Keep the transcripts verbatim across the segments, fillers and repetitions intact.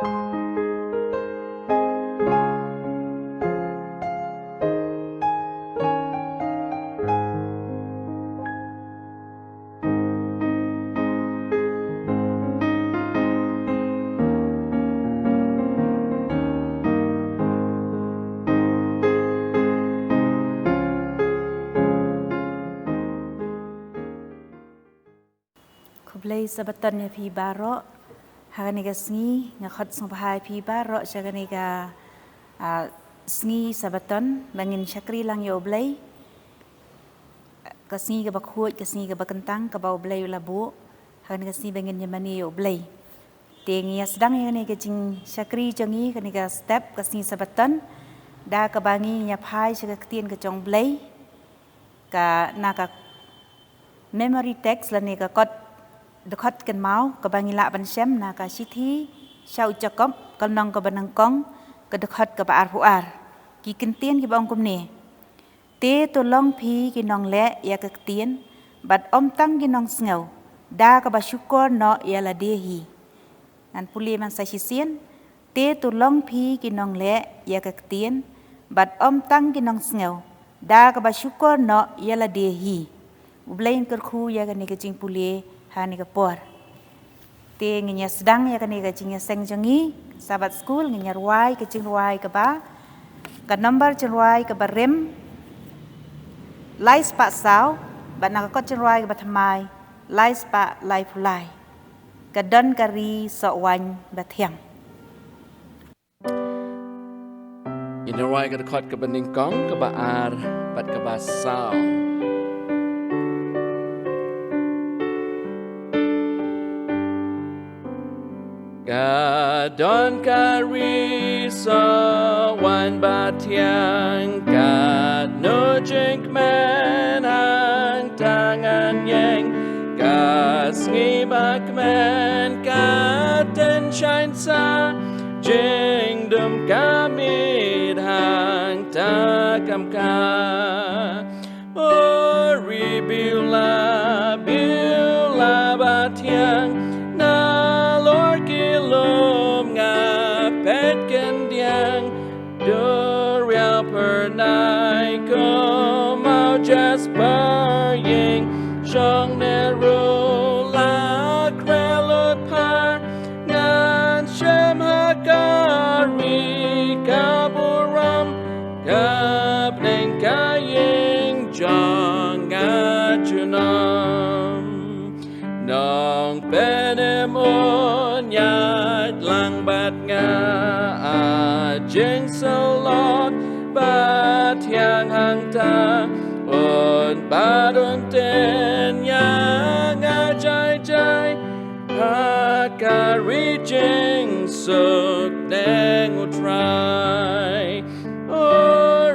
Khublei Sabaton ïa phi baroh. Ha kane ka sngi nga khot sngewbha ïa phi baroh sha kane ka, ah, sngi Sabaton ba ngin shakri lang ïa U Blei. Ka sngi kaba khuid, ka sngi kaba kyntang kaba U Blei u la buh. Ha kane ka sngi ba ngin ïamane ïa U Blei. Te ngi ïa sdang ïa kane ka jingshakri jong ngi, kane ka step ka sngi Sabaton da kaba ngi ïa phai sha ka ktien ka jong U Blei. Ka na ka memory text lane ka kot, dkhot kynmaw kaba ngi lah ban shem na ka shithi sha u Jakob, ka lynnong kaba nyngkong, ka dkhot kaba arphew ar. Ki kyntien kiba ong kumne: Te to long phi ki nongleh ïa ka ktien, bad ym tang ki nongsngew, da kaba shukor noh ïa lade hi. Ngan pule man sa shisien. Te to long phi ki nongleh ïa ka ktien, bad ym tang ki nongsngew, da kaba shukor noh ïa lade hi. U Blei un kyrkhu ïa kane ka jingpule ha kane ka por. Te ngin ïa sdang ïa kane ka jingïaseng jong ngi Sabbath School, ngin ïa rwai ka jingrwai kaba, ka number jingrwai kaba rim lai spah saw, bad na ka kot jingrwai kaba thymmai lai spah laiphew lai. Ka don ka ri soh waiñ bathiang. Ngin ïa rwai ka dkhot kaba nyngkong, kaba ar bad kaba saw. Ka don ka ri soh waiñ bathiang, katno jingkmen hangta ngan ïeng. Ka sngi ba kmen ka tynshaiñ sa, jingdum ka miet hangta kam ka. O ri Beulah, Beulah bathiang, nalor ki lum nga peit khyndiat. Duriaw phyrnai, kumno jasper ïing, shong ne ruh la khreh lut phar. Ngan shem ha ka ri ka burom, ka bneng ka ïing jong nga junom. Nongpynim un ïaid lang bad nga, ha jingsyllok bathiang hangta, un bat un tynrai ïa nga jai jai, ha ka ri jingsuk bneng U Trai. O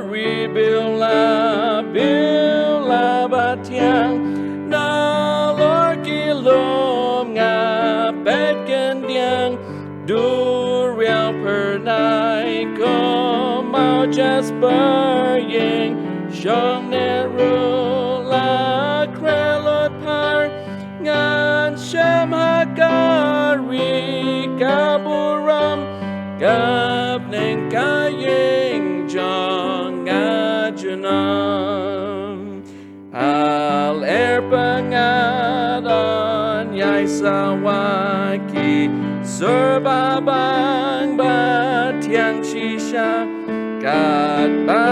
ri Beulah, Beulah bathiang, nalor ki lum nga peit khyndiat. Duriaw phyrnai, kumno jasper ïing, shong ne ruh la khreh lut phar. Ngan shem ha ka ri ka burom, ka bneng ka ïing jong nga junom. Halor pyngngad yn ïai sawa ki sur ba bang bathiang shisha, katba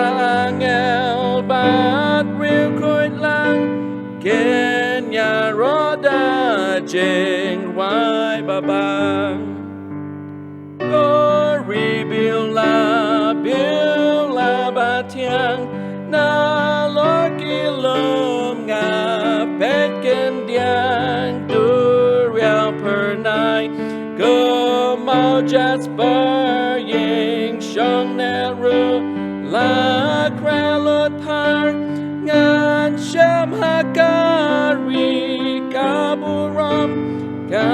angel bad riewkhuid lang kin ïaroh da jingrwai ba bang. Ko ri Beulah, Beulah bathiang, nalor ki lum nga peit khyndiat. Duriaw phyrnai, kumno jasper ïing, shong ne ruh la khreh lut phar. Ngan shem ha ka ri ka burom, ka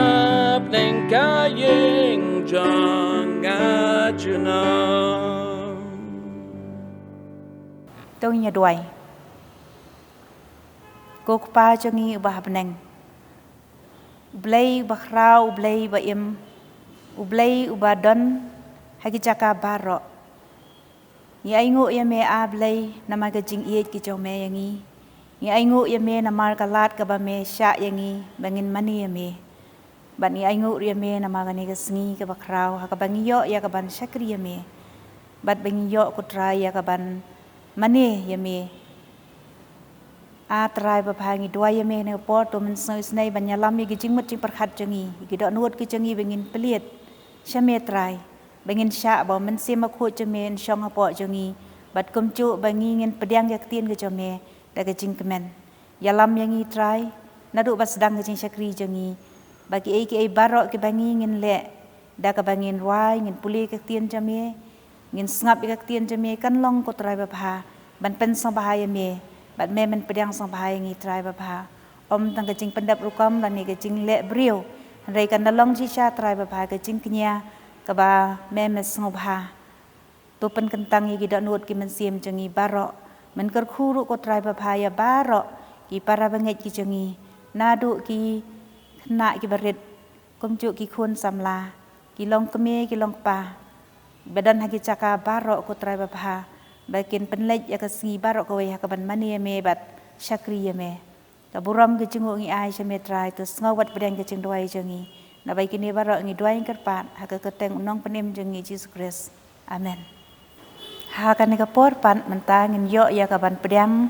bneng ka ïing jong nga junom. To ngin ïa duwai. Ko Kpa jong ngi uba ha bneng, U Blei uba khraw, U Blei uba im, U Blei uba don ha ki jaka baroh. Ngi ainguh ïa me, A Blei, namar ka jingïeit ka jong me ïa ngi. Ngi ainguh ïa me namar ka lad kaba me shah ïa ngi ba ngin mane ïa me. Bad ngi ainguh ïa me namar kane ka sngi kaba khraw ha kaba ngi ïoh ïa kaban shakri ïa me. Bad ba ngi ïoh, ko Trai, ïa kaban mane ïa me. A Trai babha, ngi duwai ïa me ha kane ka por, to men sngewsynei ban ïalam ïa ki jingmut jingpyrkhat jong ngi, ïa ki dohnud ki jong ngi ba ngin plie sha me Trai, ba ngin shah ba u Mynsiem Bakhuid jong me un shong hapoh jong ngi, bad kumjuh ba ngi ngin pdiang ïa ka ktien ka jong me da ka jingkmen. Ïalam ïa ngi Trai, naduh ba sdang ka jingshakri jong ngi, ba kiei kiei baroh kiba ngi ngin leh, da kaba ngin rwai, ngin pule ka ktien jong me, ngin sngap ïa ka ktien jong me, kan long, ko Trai babha, ban pynsngewbha ïa me, bad me men pdiang sngewbha ïa ngi Trai babha. Ym tang ka jingpyndep rukom lane ka jingleh briew, hynrei kan da long shisha Trai babha ka jingkñia kaba me men sngewbha. To pynkyntang ïa ki dohnud ki mynsiem jong ngi baroh, men kyrkhu ruh, ko Trai babha, ïa baroh ki para bangeit ki jong ngi, naduh ki khynnah kiba rit, kumjuh ki khun samla, ki long kmie ki long kpa, ba don ha ki jaka baroh, ko Trai babha, ba kin pynleit ïa ka sngi baroh kawei ha kaban mane ïa me bad shakri ïa me. Ka burom ka jingnguh ngi ai sha me Trai, to sngew bad pdiang ka jingduwai jong ngi. Naba ïa kine baroh ngi duwai kyrpad ha ka kyrteng u Nongpynim jong ngi Jisu Khrist. Amen. Ha kane ka por pat mynta ngin ïoh ïa kaban pdiang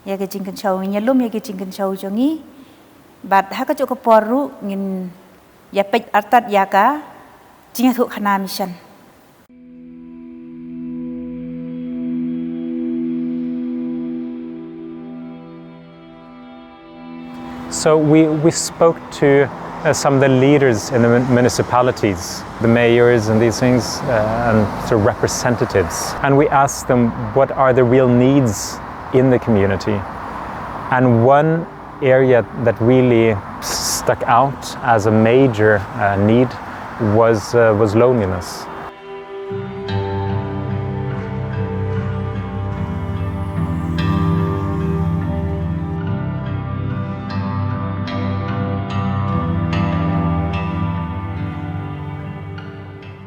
ïa ka jingkynshew, ngin ïalum ïa ka jingkynshew jong ngi. Bad ha kajuh ka por ruh ngin ïa peit artat ïa ka jingïathuhkhana mission. So we, we spoke to uh, some of the leaders in the mun- municipalities, the mayors and these things, uh, and sort of representatives. And we asked them what are the real needs in the community. And one area that really stuck out as a major uh, need was, uh, was loneliness.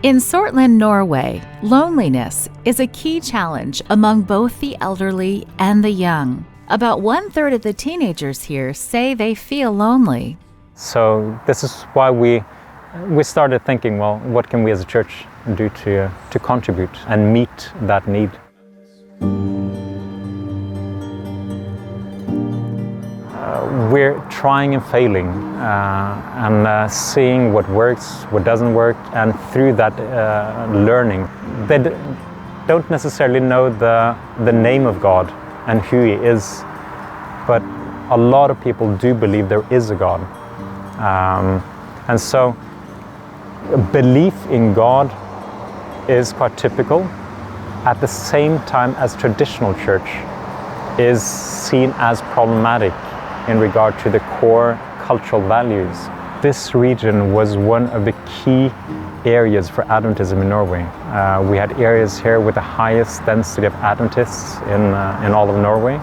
In Sortland, Norway, loneliness is a key challenge among both the elderly and the young. About one third of the teenagers here say they feel lonely. So this is why we we started thinking, well, what can we as a church do to to contribute and meet that need? Uh, we're trying and failing, uh, and uh, seeing what works, what doesn't work, and through that uh, learning, they d- don't necessarily know the the name of God and who He is, but a lot of people do believe there is a God, um, and so belief in God is quite typical. At the same time as traditional church is seen as problematic in regard to the core cultural values. This region was one of the key areas for Adventism in Norway. Uh, we had areas here with the highest density of Adventists in, uh, in all of Norway.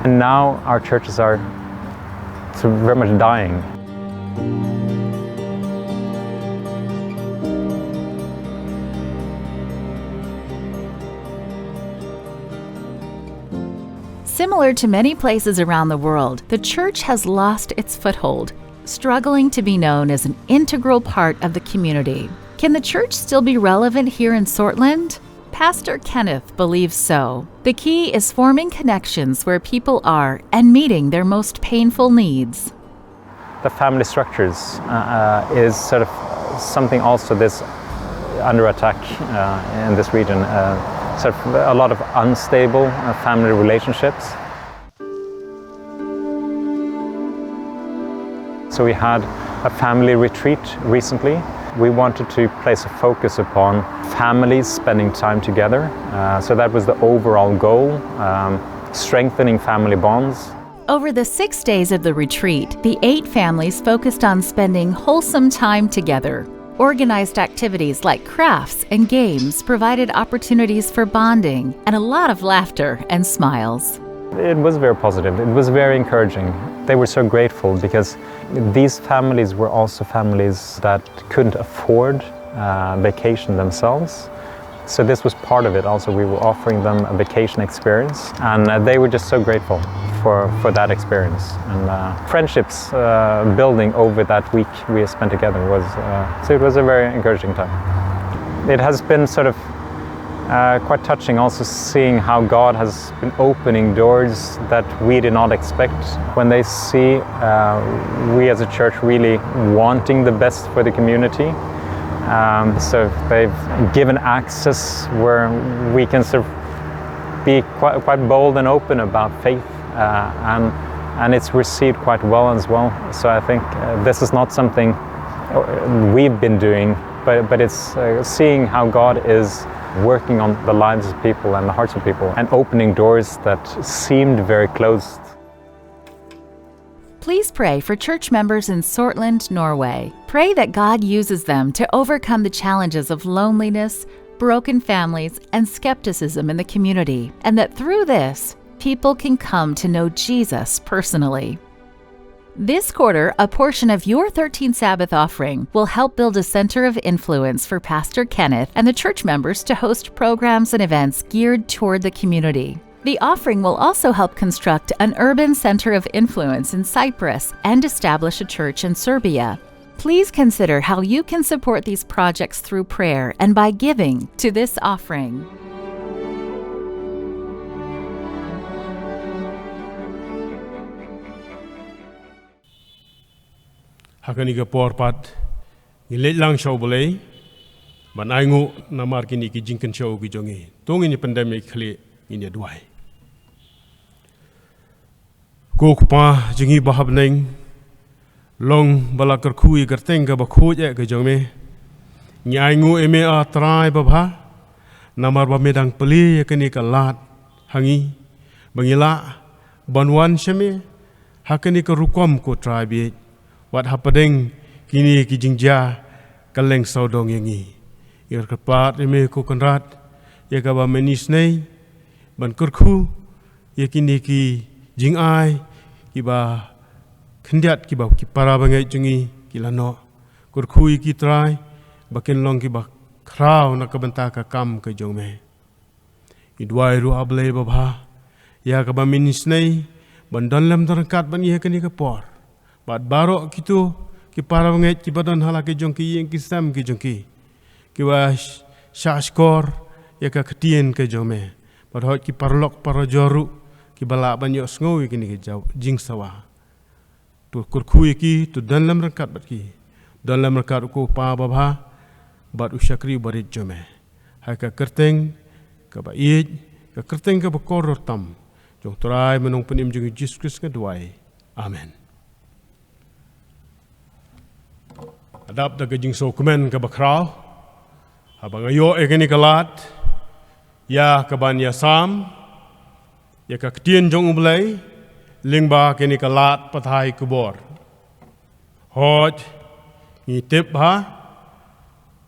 And now our churches are sort of very much dying. Similar to many places around the world, the church has lost its foothold, struggling to be known as an integral part of the community. Can the church still be relevant here in Sortland? Pastor Kenneth believes so. The key is forming connections where people are and meeting their most painful needs. The family structures uh, uh, is sort of something also that's under attack uh, in this region. Uh, sort of a lot of unstable uh, family relationships. So we had a family retreat recently. We wanted to place a focus upon families spending time together. Uh, so that was the overall goal, um, strengthening family bonds. Over the six days of the retreat, the eight families focused on spending wholesome time together. Organized activities like crafts and games provided opportunities for bonding and a lot of laughter and smiles. It was very positive. It was very encouraging. They were so grateful because these families were also families that couldn't afford uh, vacation themselves. So this was part of it also. We were offering them a vacation experience, and uh, they were just so grateful for, for that experience. And uh, friendships uh, building over that week we spent together was, uh, so it was a very encouraging time. It has been sort of uh, quite touching also seeing how God has been opening doors that we did not expect. When they see uh, we as a church really wanting the best for the community, um, so they've given access where we can sort of be quite, quite bold and open about faith, uh, and and it's received quite well as well. So I think uh, this is not something uh, we've been doing, but but it's uh, seeing how God is working on the lives of people and the hearts of people and opening doors that seemed very closed. Please pray for church members in Sortland, Norway. Pray that God uses them to overcome the challenges of loneliness, broken families, and skepticism in the community, and that through this, people can come to know Jesus personally. This quarter, a portion of your thirteenth Sabbath offering will help build a center of influence for Pastor Kenneth and the church members to host programs and events geared toward the community. The offering will also help construct an urban center of influence in Cyprus and establish a church in Serbia. Please consider how you can support these projects through prayer and by giving to this offering. Ha kane ka por pat ngi leit lang sha U Blei ban ai nguh namar kine ki jingkynshew ki jong ngi. To ngin ïa pyndem ïa ki khlieh, ngin ïa duwai. Ko Kpa jong ngi ba ha bneng, long ba la kyrkhu ïa ka kyrteng kaba khuid eh ka jong me. Ngi ai nguh ïa me, A Trai babha, namar ba me dang plie ïa kane ka lad ha ngi ba ngi lah ban wan sha me ha kane ka rukom, ko Trai bieit. Wat hapdeng kine ki jingjia ka leng sawdong ïa ngi, ngi kyrpad ïa me, ko Kynrad, ïa kaba men isynei ban kyrkhu ïa kine ki jingai kiba khyndiat, kiba ki para bangeit jong ngi ki la noh. Kyrkhu ïa ki, Trai, ba kin long kiba khraw na ka bynta ka kam ka jong me. Ngi duwai ruh, A Blei babha, ïa kaba men isynei ban don lem don ryngkat bad ngi ha kane ka por, bad baroh kito ki para bangeit kiba don ha la ki jong ki ïing ki sem ki jong ki, kiba sh- shah shkor ïa ka ktien ka jong me, bad hooid ki paralok parajor ruh kiba lah ban ïohsngew ïa kine ki jaw- jingsawa. To kyrkhu ïa ki, to don lem ryngkat bad ki. Don lem ryngkat, ko Kpa babha, bad u shakri barit jong me. Ha ka kyrteng kaba ïeit, ka kyrteng kaba kordor tam jong U Trai bad U Nongpynim jong ngi U Jisu Khrist nga duwai. Amen. Nga dap da ka jingsngewkmen kaba khraw haba nga ïoh ïa kane ka lad ïa kaban ïa sam ïa ka ktien jong U Blei lyngba kane ka lad pathai khubor. Hooid, ngi tip bha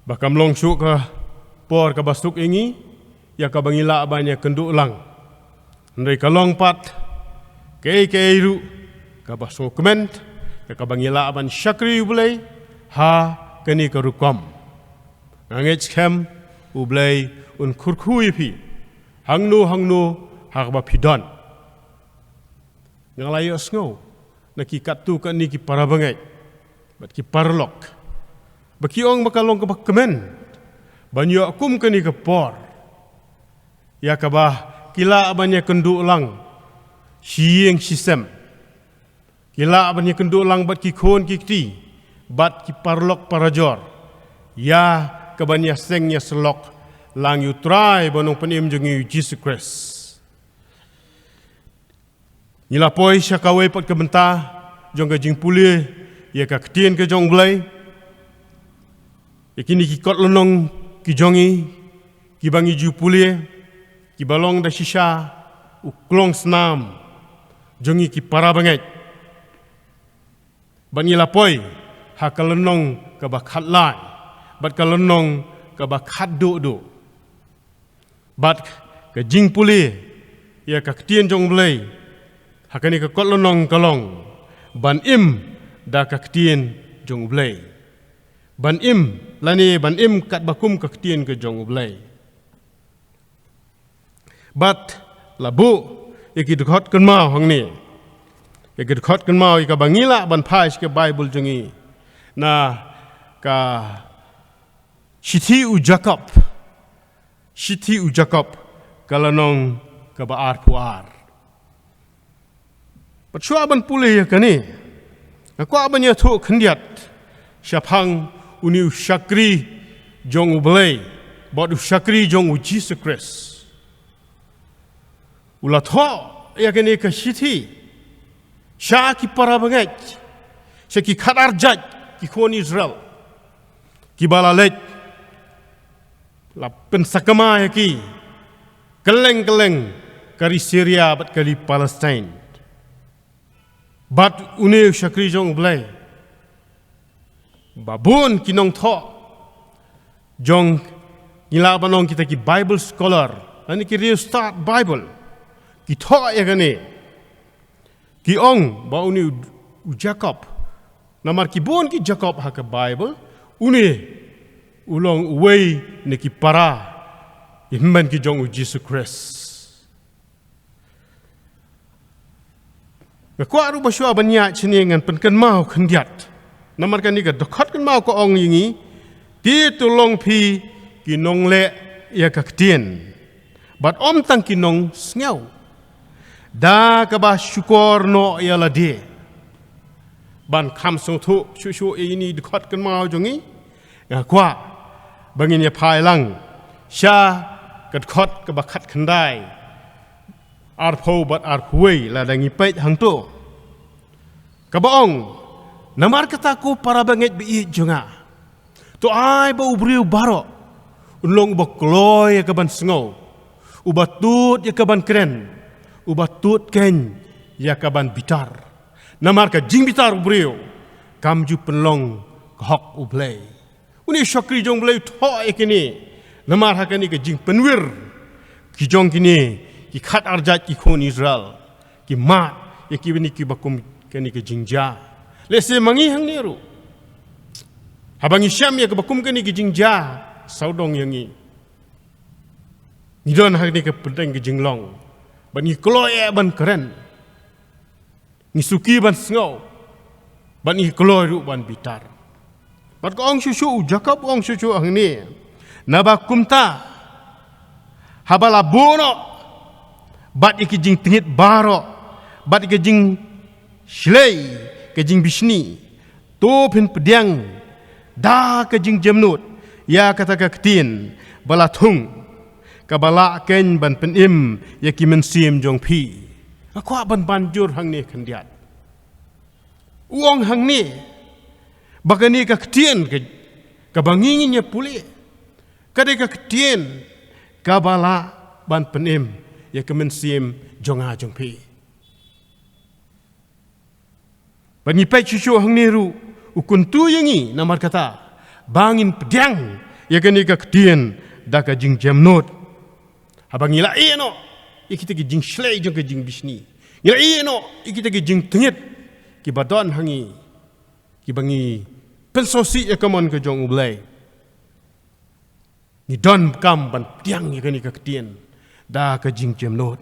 ba kam long shuh ka por kaba suk ïa ngi ïa kaba ngi lah ban ïakynduh lang. Hynrei ka long pat kaei kaei ruh kaba sngewkmen ïa kaba ngi lah ban shakri U Blei ha kane ka rukom. Nga ngeit skhem U Blei un kyrkhu ïa phi hangno hangno ha kaba phi don. Nga la ïohsngew na ki katto katne ki para bangeit bad ki paralok ba ki ong ba ka long kaba kmen ban ïoh kum kane ka por ïa kaba ki lah ban ïakynduh lang shi ïing shi sem. Ki lah ban ïakynduh lang bad ki khun ki kti bad ki paralok parajor ïa kaban ïaseng ïasyllok lang ïa U Trai bad U Nongpynim jong ngi U Jisu Khrist. Ngi la poi sha kawei pat ka bynta jong ka jingpule ïa ka ktien ka jong U Blei. Ïa kine ki kot lynnong ki jong ngi kiba ngi ju pule, kiba long da shisha u klongsnam jong ngi ki para bangeit. Bad ngi la poi ha ka lynnong kaba khatlai bad ka lynnong kaba khatduh duh. Bad ka jingpule ïa ka ktien jong U Blei ha kane ka kot lynnong ka long ban im da ka ktien jong U Blei. Ban im lane ban im katba kum ka ktien ka jong U Blei. Bad la buh ïa ki dkhot kynmaw hangne, ïa ki dkhot kynmaw ïa kaba ngi lah ban phai sha ka Baibl jong ngi na ka Shithi u Jakob, Shithi u Jakob, ka lynnong kaba arphew ar. Bad shuwa ban pule ïa kane, nga kwah ban ïathuh khyndiat shaphang une u shakri jong U Blei bad u shakri jong U Jisu Khrist. U la thoh ïa kane ka shithi sha ki para bangeit, sha ki khatar jait ki khun Israel, kiba la leit, la pynsakma ïa ki kylleng kylleng ka ri Syria bad ka ri Palestine. Bad une u shakri jong U Blei, ba bun ki nongthoh jong, ngi lah ban ong kita ki Bible scholar lane ki riewstad Baibl, ki thoh ïa kane, ki ong ba une u, u Jakob, namar ki bun ki Jakob ha ka Baibl, une u long uwei na ki para, ki hynmen ki jong U Jisu Khrist. Nga kwah ruh ba shuwa ban ïaid shane ngan pynkynmaw khyndiat. Namar kane ka dkhot kynmaw ka ong ïa ngi, te to long phi ki nongleh ïa ka ktien, bad ym tang ki nongsngew, da kaba shukor noh ïa lade. Ban kham sngewthuh shuh shuh ïa ine i dkhot kynmaw jong ngi, nga kwah ba ngin ïa phai lang sha ka dkhot kaba khatkhyndai, arphew bad arphew wei, lada ngi peit hangto. Kaba ong, namar kata ko para bangeit ba ïeit jong nga, to ai ba u briew baroh un long uba kloi ïa ka ban sngew, uba tut ïa ka ban kren, uba tut keiñ ïa ka ban bitar. Namar ka jingbitar u briew kam ju pynlong ka hok U Blei. Une u shakri jong U Blei u thoh ïa kine namar ha kane ka jingpynwir ki jong kine ki khatar jait ki khun Israel, ki mad ïa kine kiba kum kane ka jingjia. Lehse ma ngi hangne ruh, haba ngi shem ïa kaba kum kane ka jingjia, sawdong ïa ngi, ngi don ha kane ka pdeng ka jinglong, bad ngi kloi eh ban kren, ngi suki ban sngew, bad ngi kloi ruh ban bitar. Bad ka ong shuh shuh, u Jakob u ong shuh shuh hangne, naba kumta, haba la buh noh bad ïa ki jingtngit baroh, bad ïa ki jingshlei, ki jingbishni, to phin pdiang da ka jingjemnud ïa kata ka ktien ba la thung, kaba lah keiñ ban pynim ïa ki mynsiem jong phi. Nga kwah ban ban jur hangne khyndiat. U ong hangne ba kane ka ktien ka, kaba ngi ngin ïa pule, ka dei ka ktien kaba lah ban pynim ïa ka mynsiem jong nga jong phi. Bad ngi peit shuh shuh hangne ruh, u kyntu ïa ngi namar kata ba ngin pdiang ïa kane ka ktien da ka jingjemnud. Haba ngi la ïeh noh ïa kita ki jingshlei jong ka jingbishni, ngi la ïeh noh ïa kita ki jingtngit kiba don ha ngi, kiba ngi pynsngewsih ïa ka mon ka jong U Blei, ngi donkam ban pdiang ïa kane ka ktien da ka jingjemnud.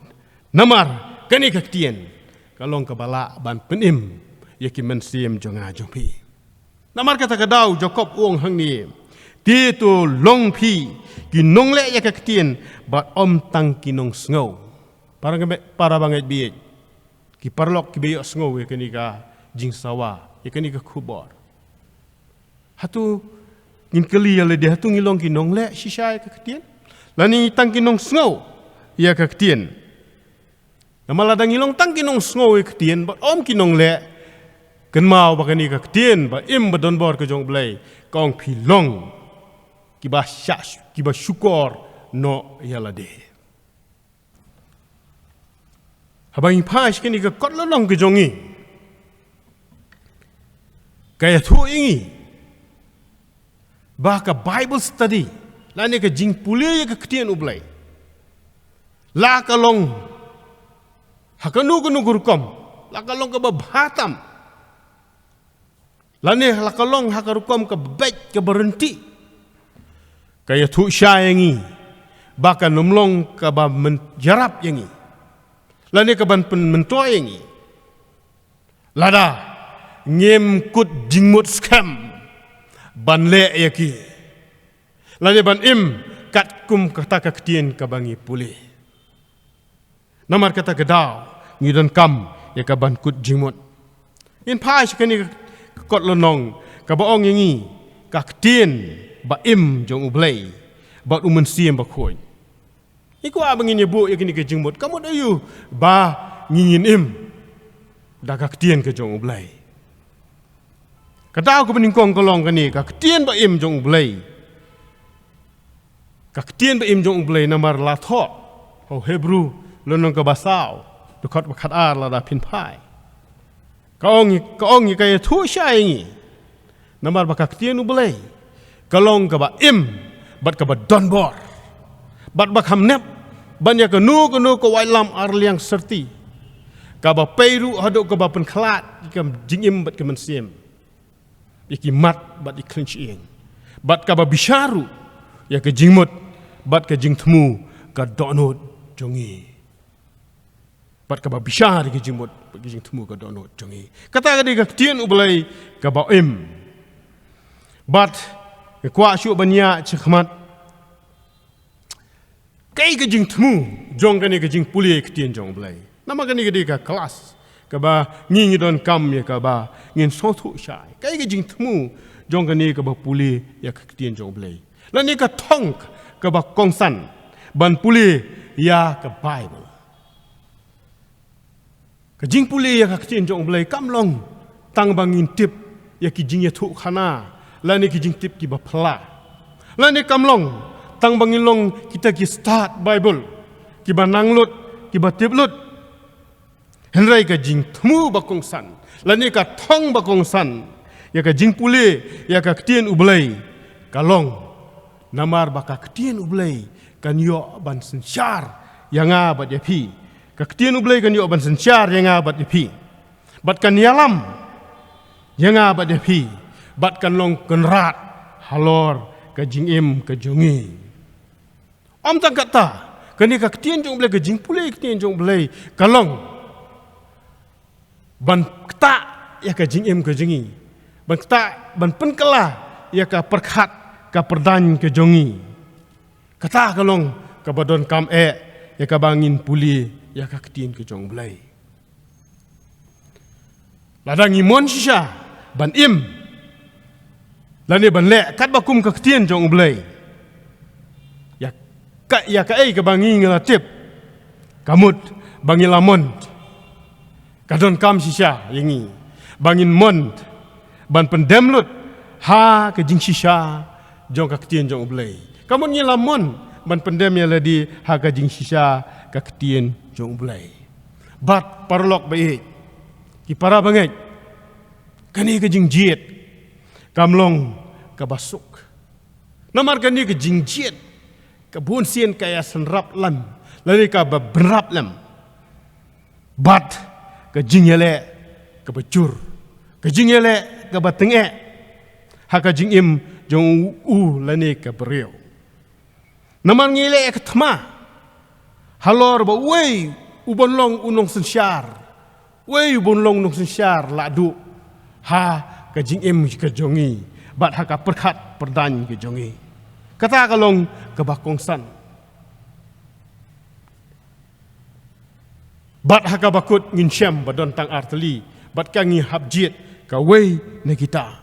Namar kane ka ktien ka long kaba lah ban pynim ïa ki mynsiem jong nga jong phi. Namar kata ka daw Jakob u ong hangne, te to long phi ki nongleh ïa ka ktien, bad ym tang ki nongsngew. Para ngeit, para bangeit ba ïeit, ki paralok kiba ïohsngew ïa kane ka jingsawa, ïa kane ka khubor. Hato ngin kylli ïa lade, hato ngi long ki nongleh shisha ïa ka ktien, lane ngi tang ki nongsngew ïa ka ktien? Namar lada ngi long tang ki nongsngew ïa ka ktien bad ym ki nongleh, kynmaw ba kane ka ktien ba im ba donbor ka jong U Blei ka ong phi long kiba shah, kiba shukor noh ïa lade. Haba ngi phai sha kane ka kot lynnong ka jong ngi, ka ïathuh ïa ngi ba ka Bible study lane ka jingpule ïa ka ktien U Blei, la ka long ha kano kano ka rukom, la ka long kaba bha tam, lane la ka long ha ka rukom kaba beit kaba ryntih, Ka ïathuh shai ïa ngi ba kan ym long kaba ïarap ïa ngi lane ka ban pynmyntoi ïa ngi lada ngim kut jingmut skhem ban leh ïa ki lane ban im katkum kata ka ktien kaba ngi pule. Namar kata ka daw ngi donkam ïa ka ban kut jingmut. Ngin phai sha kane ka kot lynnong kaba ong ïa ngi ka ktien ba im jong U Blei bad U Mynsiem Bakhuid. Ngi kwah ba ngin ïa buh ïa kane ka jingmut, ka mut aïu ba ngi ngin im da ka ktien ka jong U Blei. Ka daw kaba nyngkong ka long kane, ka ktien ba im jong U Blei. Ka ktien ba im jong U Blei namar la thoh ha u Hebru lynnong kaba saw, dkhot ba khatar lada phin phai. Ka ong, ka ong ïa ka ïathuh shai ïa ngi namar ba ka ktien U Blei ka long kaba im bad kaba donbor bad ba kham nep ban ïa kano kano ka waitlam arliang syrti, kaba pei ruh haduh kaba pynkhlad ïa ka jingim bad ka mynsiem, ïa ki mat bad ïa ki khlem shyieng, bad kaba bishar ruh ïa ka jingmut bad ka jingthmu ka dohnud jong ngi. Bad kaba bishar ïa ka jingmut bad ka jingthmu ka dohnud jong ngi. Kata ka dei ka ktien U Blei kaba im. Bad nga kwah shuh ban ïa shakhmat kaei ka jingthmu jong kane ka jingpule ïa ka ktien jong U Blei. Namar kane ka dei ka klas kaba ngi ngi donkam ïa kaba ngin sngewthuh shai. Kaei ka jingthmu jong kane kaba pule ïa ka ktien jong U Blei lane ka thong kaba kongsan ban pule ïa ka Baibl. Ka jingpule ïa ka ktien jong U Blei kam long tang ba ngin tip ïa ki jingïathuh khana lane ki jingtip kiba phylla, lane kam long tang ba ngin long kita ki stad Baibl kiba nang lut, kiba tip lut. Hynrei ka jingthmu ba kongsan lane ka thong ba kongsan ïa ka jingpule ïa ka ktien U Blei ka long namar ba ka ktien U Blei kan ïoh ban synshar ïa nga bad ïa phi. Ka ktien U Blei kan ïoh ban synshar ïa nga bad ïa phi, bad kan ïalam ïa nga bad ïa phi, bad kan long kynrad halor ka jingim ka jong ngi. Ym tang kata, kane ka ktien jong U Blei, ka jingpule ïa ka ktien jong U Blei ka long ban ktah ïa ka jingim ka jong ngi, ban ktah, ban pynkylla ïa ka pyrkhat ka pyrdaiñ ka jong ngi. Kata ka long kaba donkam eh ïa kaba ngin pule ïa ka ktien ka jong U Blei. Lada ngi mon shisha ban im lane ban leh katba kum ka ktien jong U Blei, ïa ka, ïa kaei kaba ngi ngi la tip, ka mut ba ngi la mon. Ka donkam shisha ïa ngi ba ngin mon ban pyndem lut ha ka jingshisha jong ka ktien jong U Blei. Ka mut ngi la mon ban pyndem ïa lade ha ka jingshisha ka ktien jong U Blei. Bad paralok ba ïeit, ki para bangeit, kane ka jingjied kam long kaba suk. Namar kane ka jingjied ka bun sien ka ïa synrap lem lane kaba bynrap lem bad ka jingïaleh kaba jur, ka jingïaleh kaba tyngeh ha ka jingim jong u lane ka briew. Namar ngi leh ka thma halor ba uwei u ban long u nongsynshar, uwei u ban long u nongsynshar la duh ha ka jingim ka jong ngi bad ha ka pyrkhat pyrdaiñ ka jong ngi. Kata ka long kaba kongsan. Bad ha kaba kut ngin shem ba don tang artylli bad ka ngi hap jied kawei na kita.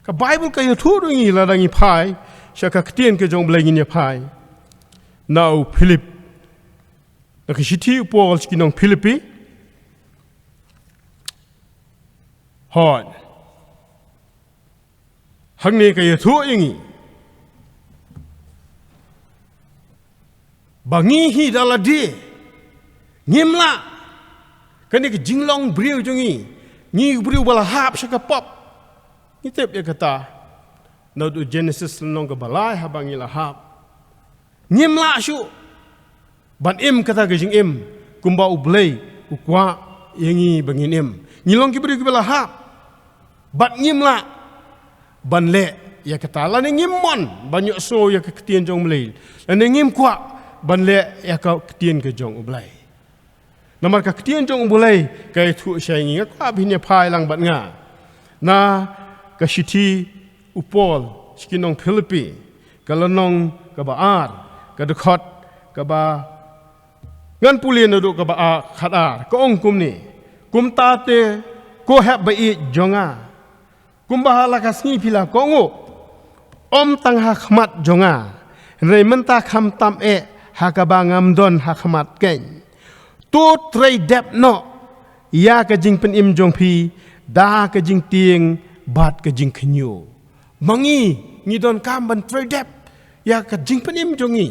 Ka Baibl ka ïathuh ruh ïa ngi lada ngi phai sha ka ktien ka jong U Blei, ngin ïa phai na u Philip, na ka shithi u Paul sha ki nong Philippi. Hooid. Hangne ka ïathuh ïa ngi ba ngi hi da lade ngim lah, kane ka jinglong briew jong ngi, ngi briew ba la hap sha ka pop. Ngi tip ïa kata naduh Genesis lynnong kaba lai haba ngi la hap. Ngim lah shuh ban im kata ka jingim kumba U Blei u kwah ïa ngi ba ngin im. Ngi long ki briew kiba la hap bad ngim lah ban leh ïa kata, lane ngim mon ban ïohsngew ïa ka ktien jong U Blei, lane ngim kwah ban leh ïa ka ktien ka jong U Blei. Namar ka ktien jong U Blei ka ïathuh shai ïa ngi. Nga kwah ba phin ïa phai lang bad nga na ka shithi u Paul sha ki nong Philippi, ka lynnong kaba ar, ka dkhot kaba, ngan pule naduh kaba ar, khatar. Ka ong kumne: Kumta te, ko hep ba ïeit jong nga, kumba ha la ka sngi phi la kohnguh, ym tang ha khmat jong nga, hynrei mynta khamtam eh ha kaba ngam don ha khmat keiñ, to trei dep noh ïa ka jingpynim jong phi da ka jingtieng bad ka jingkhynñiuh. Ma ngi, ngi donkam ban trei dep ïa ka jingpynim jong ngi,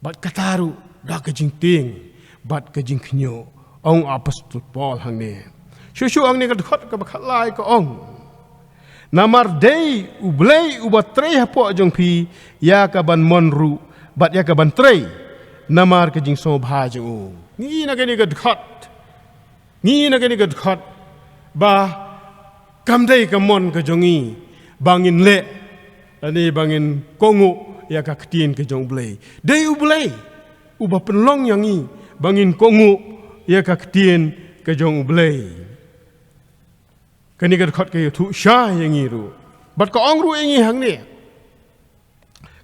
bad kata ruh da ka jingtieng bad ka jingkhynñiuh, ong Apostol Paul hangne. Shuh shuh hangne ka dkhot kaba khatlai ka ong: Namar dei U Blei uba trei hapoh jong phi ïa ka ban mon ruh bad ïa ka ban trei namar ka jingsngewbha jong u. Ngi na kane ka dkhot, ngi na kane ka dkhot ba kam dei ka mon ka jong ngi ba ngin leh, lane ba ngin kohnguh ïa ka ktien ka jong U Blei. Dei U Blei uba pynlong ïa ngi ba ngin kohnguh ïa ka ktien ka jong U Blei. Kane ka dkhot ka ïathuh shai ïa ngi ruh, bad ka ong ruh ïa ngi hangne.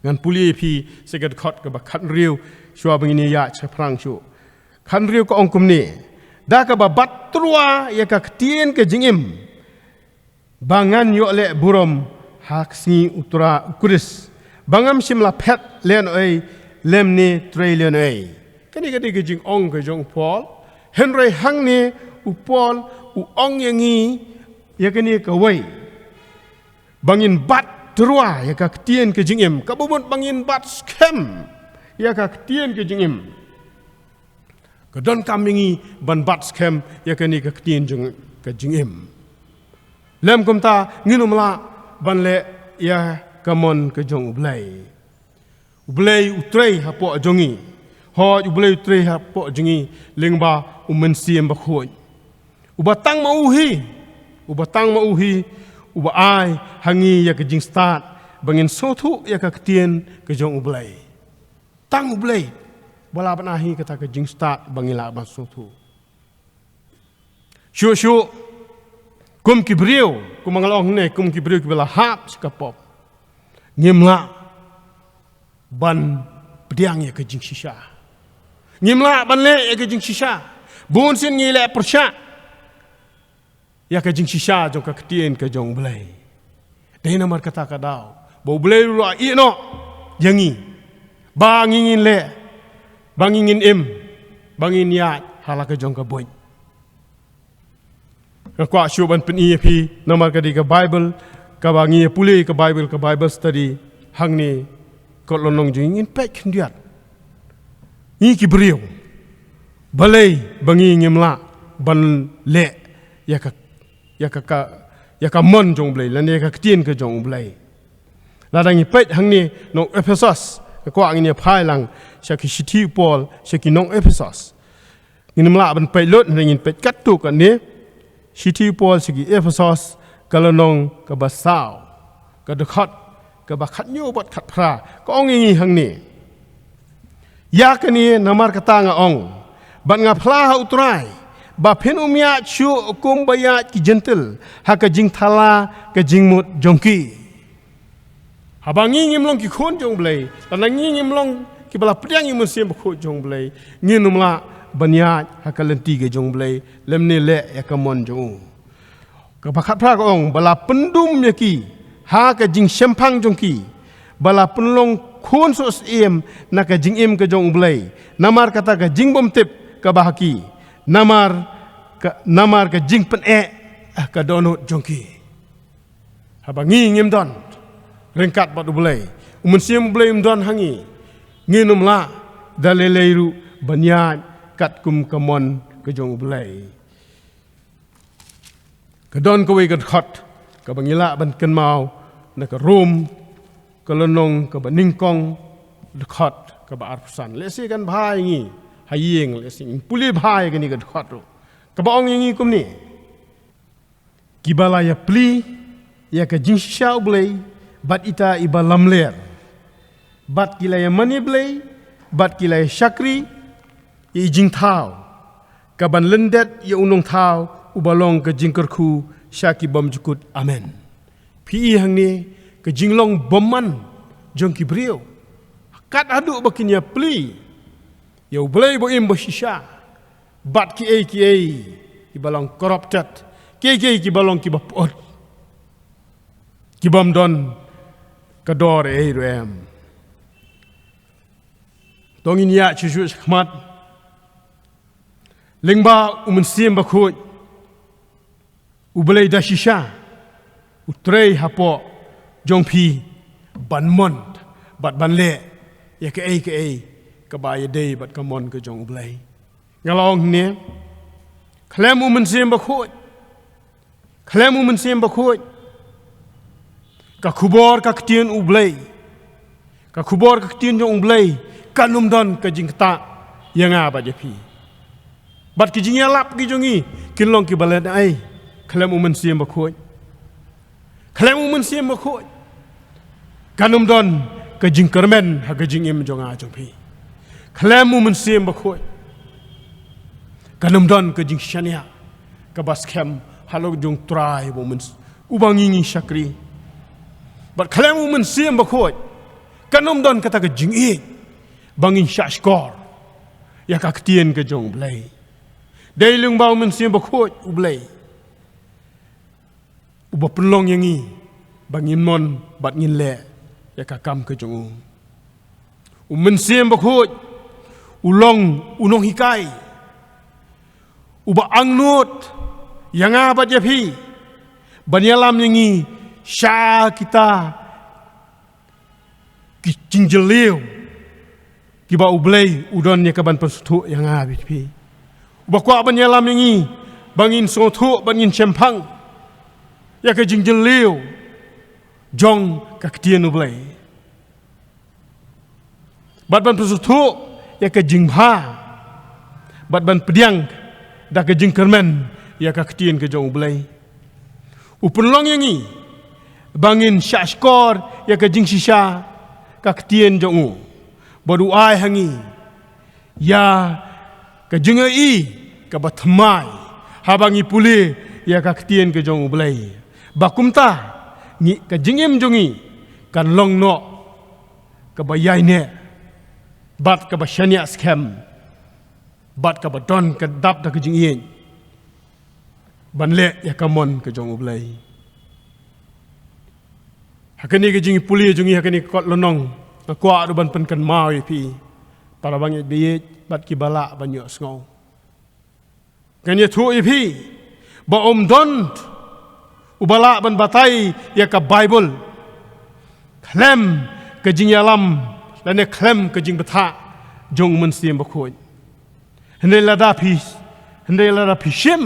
Ngan pule ïa phi sha ka dkhot kaba khathynriew shuwa ba ngin ïa shaphrang shuh. Khathynriew ka ong kumne: Da kaba bat tyrwa ïa ka ktien ka jingim, ba ngan ïoh leh burom ha ka sngi U Trai U Khrist, ba ngam shym la phet lehnohei lymne trei lehnohei. Kane ka dei ka jingong ka jong u Paul. Hynrei hangne u Paul u ong ïa ngi ïa kane kawei, ba ngin bat tyrwa ïa ka ktien ka jingim. Kaba mut ba ngin bat skhem ïa ka ktien ka jingim. Ka donkam ïa ngi ban bat skhem ïa kane ka ktien jong ka jingim. Lym kumta ngin ym lah ban leh ïa ka mon ka jong U Blei. U Blei u trei hapoh jong ngi. Hooid, U Blei u trei hapoh jong ngi lyngba U Mynsiem Bakhuid, uba tang ma u hi, uba tang ma u hi, uba ai ha ngi ïa ka jingstad ba ngin sngewthuh ïa ka ktien ka jong U Blei. Tang U Blei ba lah ban ai ha ngi kata ka jingstad ba ngi lah ban sngewthuh. Shuh shuh, kum ki briew, kum nga la ong hangne, kum ki briew kiba la hap sha ka pop, ngim lah ban pdiang ïa ka jingshisha. Ngim lah ban leh ïa ka jingshisha. Bun sien ngi leh pyrshah ïa ka jingshisha jong ka ktien ka jong U Blei. Dei namar kata ka daw ba U Blei u la ïehnoh ïa ngi, ba ngi ngin leh, ba ngi ngin im, ba ngin ïaid ha la ka jong ka buit. Nga kwah shuh ban pyni ïa phi namar ka dei ka Baibl kaba ngi ïa pule, ka Baibl, ka Bible study hangne. Kot lynnong jong ngi, ngin peit khyndiat, ngi ki briew, balei ba ngi ngim lah ban leh ïa ka, ïa ka, ka, ïa ka mon jong U Blei lane ïa ka ktien ka jong U Blei. Lada ngi peit hangne nong Ephesos, nga kwah ngin ïa phai lang sha ki shithi u Paul sha ki nong Ephesos. Ngin ym lah ban peit lut, hynrei ngin peit katto katne. Shithi u Paul sha ki Ephesos, ka lynnong kaba saw, ka dkhot kaba khathynñiew bad khatphra, ka ong ïa ngi hangne: Ïa kane namar kata nga ong bad nga phla ha U Trai, ba phin ym ïaid shuh kumba ïaid ki Jentil ha ka jingthala ka jingmut jong ki. Haba ngi ngim long ki khun jong U Blei, lane ngi ngim long kiba la pdiang ïa U Mynsiem Bakhuid jong U Blei, ngin ym lah ban ïaid ha ka lynti ka jong U Blei lymne leh ïa ka mon jong u. Kaba khatphra ka ong, ba la pyndum ïa ki ha ka jingshemphang jong ki, ba la pynlong khun sohsyiem na ka jingim ka jong U Blei namar kata ka jingbymtip kaba ha ki, namar ka, namar ka jingpyneh ka dohnud jong ki. Haba ngi ngim don ryngkat bad U Blei, U Mynsiem U Blei um don ha ngi, ngin ym lah da lei lei ruh ban ïaid katkum ka mon ka jong U Blei. Ka don kawei ka dkhot kaba ngi lah ban kynmaw na ka Rom, ka lynnong kaba nyngkong, dkhot kaba arphew san. Lehse kan bha ïa ngi ha ïing, lehse ngin pule bha ïa kane ka dkhot ruh, kaba ong ïa ngi kumne: Kiba la ïapli ïa ka jingshisha U Blei bad ita iba lamler, bad ki la ïa mane Blei, bad ki la ïa shakri ïa i jingthaw, ka ban lyndet ïa u nongthaw uba long ka jingkyrkhu sha ki bymjukut. Amen. Phi i hangne ka jinglong bymman jong ki briew, kat haduh ba kin ïa plie ïa U Blei ba im ba shisha, bad kiei kiei kiba long corrupted, kiei kiei kiba long kiba pyut, ki bym don ka dor ei ruh em. To ngin ïa shu shu khmat lyngba U Mynsiem Bakhuid, U Blei da shisha u trei hapoh jong phi ban mon bad ban leh ïa kaei kaei kaba ïadei bad ka mon ka jong U Blei. Nga la ong ne, khlem U Mynsiem Bakhuid, khlem U Mynsiem Bakhuid, ka khubor ka ktien U Blei, ka khubor ka ktien jong U Blei, kan ym don ka jingktah ïa nga bad ïa phi. Bad ki jingïalap ki jong ngi kin long kiba leh ei, khlem U Mynsiem Bakhuid. Khlem U Mynsiem Bakhuid, kan ym don ka jingkyrmen ha ka jingim jong nga jong phi. Khlem U Mynsiem Bakhuid, kan ym don ka jingshaniah kaba skhem halor jong U Trai uba U Myns-, uba ngi ngi shakri. Bad khlem U Mynsiem Bakhuid, kan ym don kata ka jingïeit ba ngin shahshkor ïa ka ktien ka jong U Blei. Dei lyngba U Mynsiem Bakhuid U Blei uba pynlong ïa ngi ba ngin mon bad ngin leh ïa ka kam ka jong u. U Mynsiem Bakhuid u long u nonghikai uba angnud ïa nga bad ïa phi ban ïalam ïa ngi sha kita ki jingjylliew kiba U Blei u don ïa ka ban pynsngewthuh ïa nga bad ïa phi. Uba kwah ban ïalam ïa ngi ba ngin sngewthuh bad ngin shemphang ïa ka jingjylliew jong ka ktien U Blei, bad ban pynsngewthuh ïa ka jingbha, bad ban pdiang da ka jingkyrmen ïa ka ktien ka jong U Blei. U pynlong ïa ngi ba ngin shahshkor ïa ka jingshisha ka ktien jong u, bad u ai ha ngi ïa ka jingïohi kaba thymmai haba ngi pule ïa ka ktien ka jong U Blei, ba kumta ngi, ka jingim jong ngi kan long noh kaba ïaineh bad kaba shaniah skhem bad kaba don ka dap da ka jingïeit ban leh ïa ka mon ka jong U Blei. Ha kane ka jingpule jong ngi ha kane ka kot lynnong, nga kwah ruh ban pynkynmaw ïa phi para bangeit baieit bad kiba lah ban ïohsngew. Ngan ïathuh ïa phi ba ym don uba lah ban batai ïa ka Baibl khlem ka jingïalam lane khlem ka jingbthah jong U Mynsiem Bakhuid. Hynrei lada phi, hynrei lada phi shim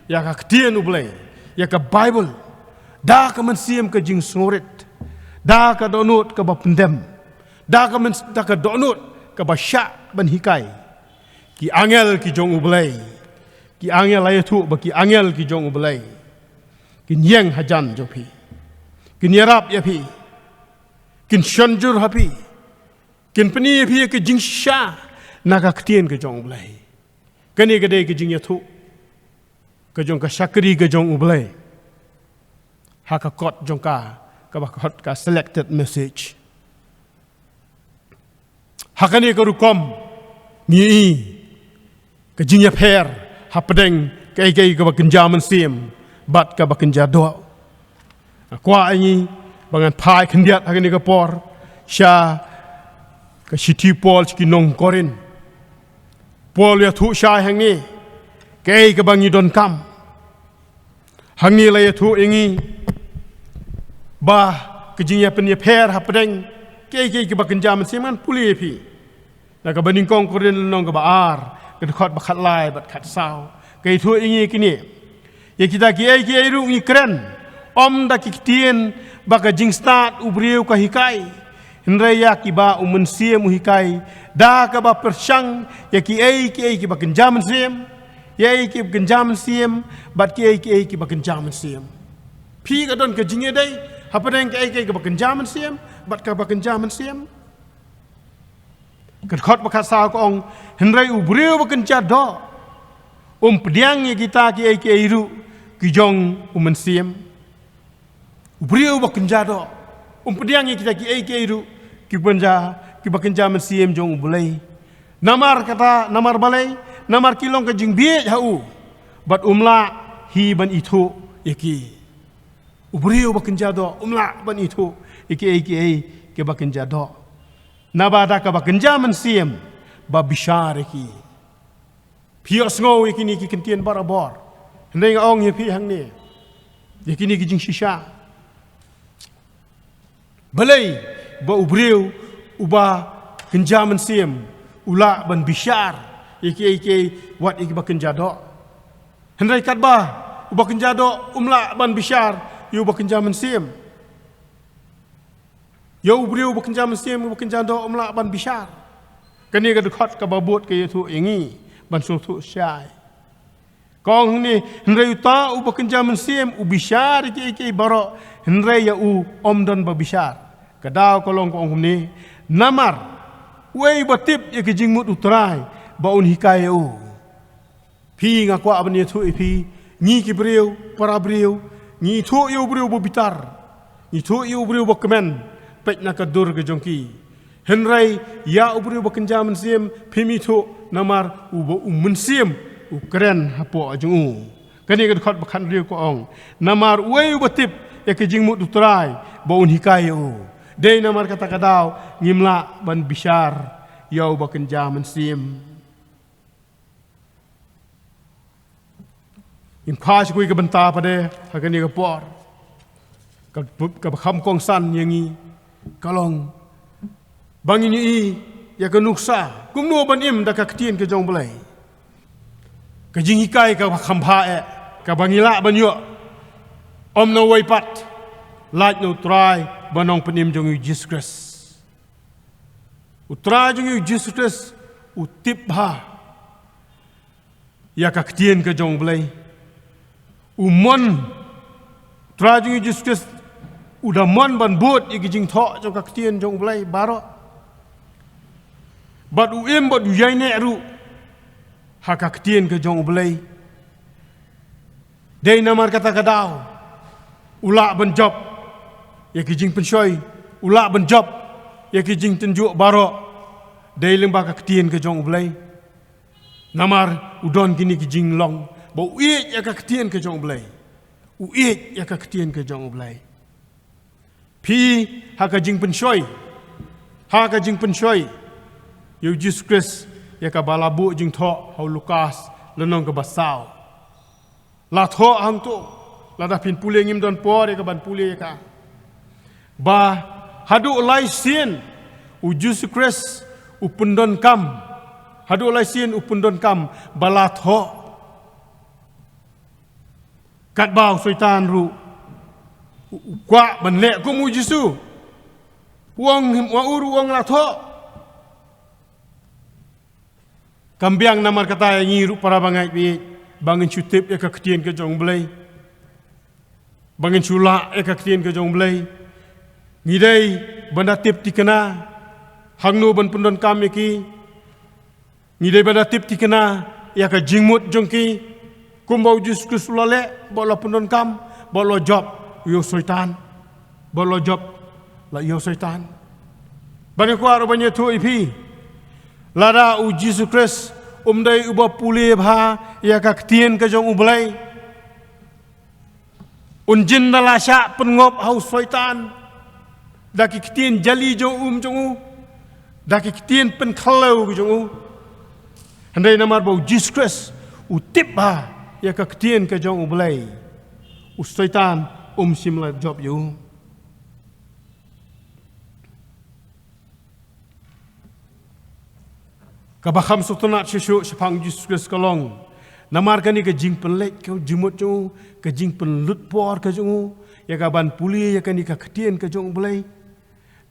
ïa ka ktien U Blei, ïa ka Baibl, da ka mynsiem ka jingsngewrit, da ka dohnud kaba pyndem, da ka myns-, da ka dohnud kaba shah ban hikai, ki angel ki jong U Blei, ki angel, la ïathuh ba ki angel ki jong U Blei kin ïeng hajan jong phi, kin ïarap ïa phi, kin shon jur ha phi, kin pyni ïa phi ïa ka jingshisha na ka ktien ka jong U Blei. Kane ka dei ka jingïathuh ka jong ka shakri ka jong U Blei ha ka kot jong ka, kaba khot ka selected message. Ha kane ka rukom ngi i ka jingïapher hapdeng kaei kaei kaba kynja mynsiem bad kaba kynja doh. Nga kwah ïa ngi ba ngan phai khyndiat ha kane ka por sha ka shithi u Paul sha ki nong Korinth. U Paul u ïathuh shai hangne kaei kaba ngi donkam. Hangne la ïathuh ïa ngi ba ka jingïapynïapher hapdeng kaei kaei kaba kynja mynsiem. Ngan pule ïa phi na kaba nyngkong Korinth lynnong kaba ar, ka dkhot ba khatlai bad khatsaw. Ka ïathuh ïa ngi kine: Ïa kita kiei kiei ruh ngi kren, ym da ki ktien ba ka jingstad u briew ka hikai, hynrei ïa kiba U Mynsiem u hikai, da kaba pyrshang ïa kiei kiei kiba kynja mynsiem, ïa kiei kiba kynja mynsiem, bad kiei kiei kiba kynja mynsiem. Phi ka don ka jingïadei Hapdeng kaei kaei kaba kynja mynsiem bad kaba kynja mynsiem. Ka dkhot ba khatsaw ka ong, hynrei u briew ba kynja doh um pdiang ïa kita kiei kiei ruh ki jong u mynsiem. U briew ba kynja doh um pdiang ïa kita kiei kiei ruh ki kynja, kiba kynja mynsiem jong U Blei. Namar kata, namar balei? Namar ki long ka jingbieit ha u, bad um lah hi ban ithuh ïa ki. U briew ba kynja doh um lah ban ithuh ïa kiei kiei kiba kynja doh, naba da kaba kynja mynsiem ba bishar ïa ki. Phi ïohsngew ïa kine ki kyntien barabor. Hynrei nga ong ïa phi hangne, ïa kine ki jingshisha. Balei ba u briew uba kynja mynsiem u lah ban bishar ïa kiei kiei wat ïa kiba kynja doh, hynrei katba uba kynja doh um lah ban bishar ïa uba kynja mynsiem? Ïa u briew uba kynja mynsiem, uba kynja doh um lah ban bishar. Kane ka dkhot kaba bud ka ïathuh ïa ngi ban sngewthuh shai. Ka ong hangne, hynrei uta uba kynja mynsiem u bishar ïa kiei kiei baroh, hynrei ïa u ym don ba bishar. Ka daw ka long ka ong hangne, namar uei uba tip ïa ka jingmut U Trai ba un hikai ïa u? Phi, nga kwah ban ïathuh ïa phi, ngi ki briew para briew ngi ithuh ïa u briew ba bitar, ngi ithuh ïa u briew ba kmen peit na ka dur ka jong ki. Hynrei ïa u briew ba kynja mynsiem phim ithuh, namar uba u mynsiem u kren hapoh jong u. Kane ka dkhot ba khathynriew ka ong, namar uei uba tip ïa ka jingmut U Trai ba un hikai ïa u? Dei namar kata ka daw ngim lah ban bishar ïa uba kynja mynsiem. Ngim kham shu kwi ka bynta pat de ha kane ka por. Ka, kaba kham kongsan ïa ngi ka long ba ngin ïohi ïa ka nuksa kumno ban im da ka ktien ka jong U Blei. Ka jinghikai kaba kham bha eh kaba ngi lah ban ïoh ym na uwei pat, lait na U Trai bad Nongpynim jong ngi U Jisu Khrist. U Trai jong ngi U Jisu Khrist u tip bha ïa ka ktien ka jong U Blei. U mon, U Trai jong ngi U Jisu Khrist u da mon ban bud ïa ki jingthoh jong ka ktien jong U Blei baroh. Bad u im bad u ïaineh ruh ha ka ktien ka jong U Blei. Dei namar kata ka daw u lah ban jop ïa ki jingpynshoi, u lah ban jop ïa ki jingtynjuh baroh. Dei lyngba ka ktien ka jong U Blei. Namar u don kine ki jinglong ba u ïeit ïa ka ktien ka jong U Blei. U ïeit ïa ka ktien ka jong U Blei. Phi, ha ka jingpynshoi, ha ka jingpynshoi ïa U Jisu Khrist, ïa kaba la buh jingthoh ha u Lukas lynnong kaba saw. La thoh hangto, lada phin pule, ngim don por ïa ka ban pule ïa ka, ba haduh lai sien U Jisu Khrist u pyndonkam, haduh lai sien u pyndonkam ba la thoh. Katba u Soitan ruh u, u kwah ban leh kum U Jisu. U ong, u ong la thoh. Kam biang namar kata ïa ngi ruh para bangeit, ba ngin shu tip ïa ka ktien ka jong U Blei, ba ngin shu lah ïa ka ktien ka jong U Blei. Ngi dei ban da tip thikna hangno ban pyndonkam ïa ki. Ngi dei ban da tip thikna ïa ka jingmut jong ki, kumba U Jisu Khrist u la leh, ba u la pyndonkam, ba u la jop ïa u Soitan, ba u la jop la ïa u Soitan. Bad nga kwah ruh ban ïathuh ïa phi, lada U Jisu Khrist um dei uba pule bha ïa ka ktien ka jong U Blei, un jin da la shah pynngop ha u Soitan da ki ktien jali jong um jong u, da ki ktien pynkhlaiñ jong u. Hynrei namar ba U Jisu Khrist u tip bha ïa ka ktien ka jong U Blei, u Soitan um shym la jop ïa u. Kaba kham sngewtynnat shuh shuh shaphang U Jisu Khrist ka long, namar kane ka jingpynleit ka jingmut jong u, ka jingpynlut por ka jong u ïa ka ban pule ïa kane ka ktien ka jong U Blei,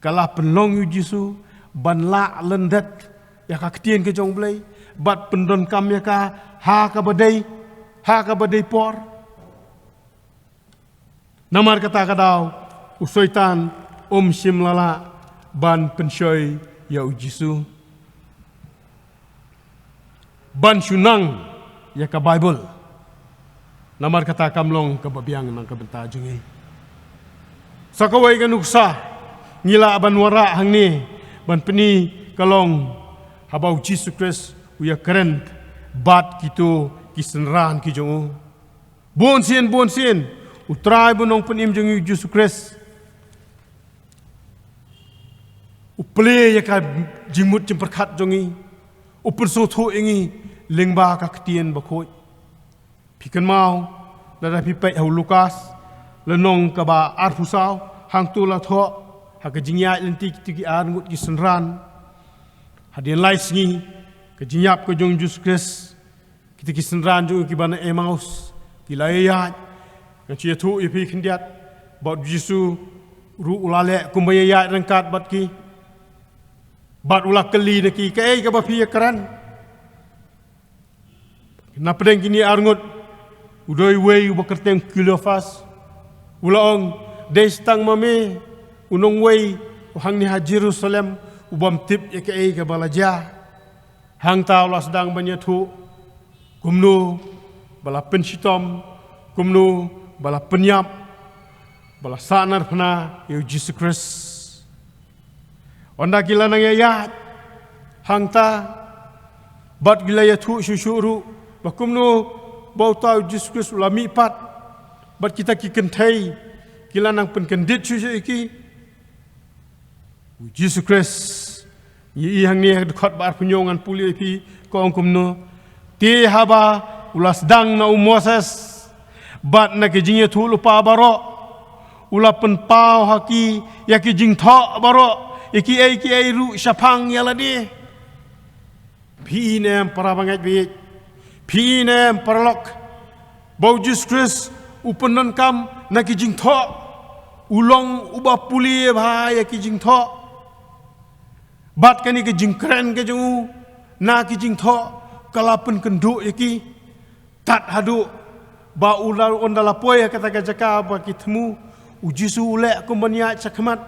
ka la pynlong ïa U Jisu ban lah lyndet ïa ka ktien ka jong U Blei bad pyndonkam ïa ka ha kaba dei, ha kaba dei por. Namar kata ka daw U Soitan um shym la lah ban pynshoi ïa u Jisu ban shu nang ïa ka Baibl. Namar kata kam long kaba biang na ka bynta jong ngi. Sa kawei ka nuksa ngi lah ban wanrah hangne ban pyni ka long haba u Jisu Khrist u ïakren bad kito ki synran ki jong u. Bun sien, bun sien, u Trai bad u Nongpynim jong ngi u Jisu Khrist u plie ïa ka jingmut jingpyrkhat jong ngi, u pynsngewthuh ïa ngi lyngba ka Ktien bakhuid. Phi kynmaw, lada phi peit ha u Lukas, lynnong kaba arphew saw, hangto la thoh ha ka jingïaid lynti kito ki arngut ki synran. Hadien lai sngi, ka jingïap ka jong u Jisu Khrist, kito ki synran jong u kiba na Emmaus ki la ïaid. Ngan shu ïathuh ïa phi khyndiat, bad u Jisu ruh u la leh kumba ïaid ryngkat bad ki, bad u la kylli na ki, kaei kaba phi ïakren? Na pdeng kine arngut, u dei uwei uba kyrteng Kleopas, u la ong, dei tang ma me u nongwei hangne ha Jerusalem ubym tip ïa kaei kaba la jia. Hangta u la sdang ban ïathuh kumno ba la pynshitom, kumno ba la pynïap, ba la sahnarphna ïa u Jisu Khrist. Ynda ki la nang ïaid hangta, bad ki la ïathuh shuh shuh ruh ba kumno ba uta u Jisu Khrist u la mihpat, bad kita ki kynthei ki la nang pynkyndit shuh shuh ïa ki. U Jisu Khrist, ngi ïohi hangne ha ka dkhot ba arphew hynñiew, ngan pule ïa phi, ka ong kumno: Te haba u la sdang na u Moses bad na ki jingïathuhlypa baroh, u la pynpaw ha ki ïa ki jingthoh baroh, ïa kiei kiei ruh shaphang ïa lade. Phi i ne em para bangeit baieit? Phi i ne em paralok, ba u Jisu Khrist u pyndonkam na ki jingthoh, u long uba pule bha ïa ki jingthoh? Bad kane ka jingkren ka jong u na ki jingthoh ka la pynkynduh ïa ki, tad haduh ba u la, ynda la poi ha kata ka jaka ba ki thmu, u Jisu u leh kum ban ïaid shakhmat.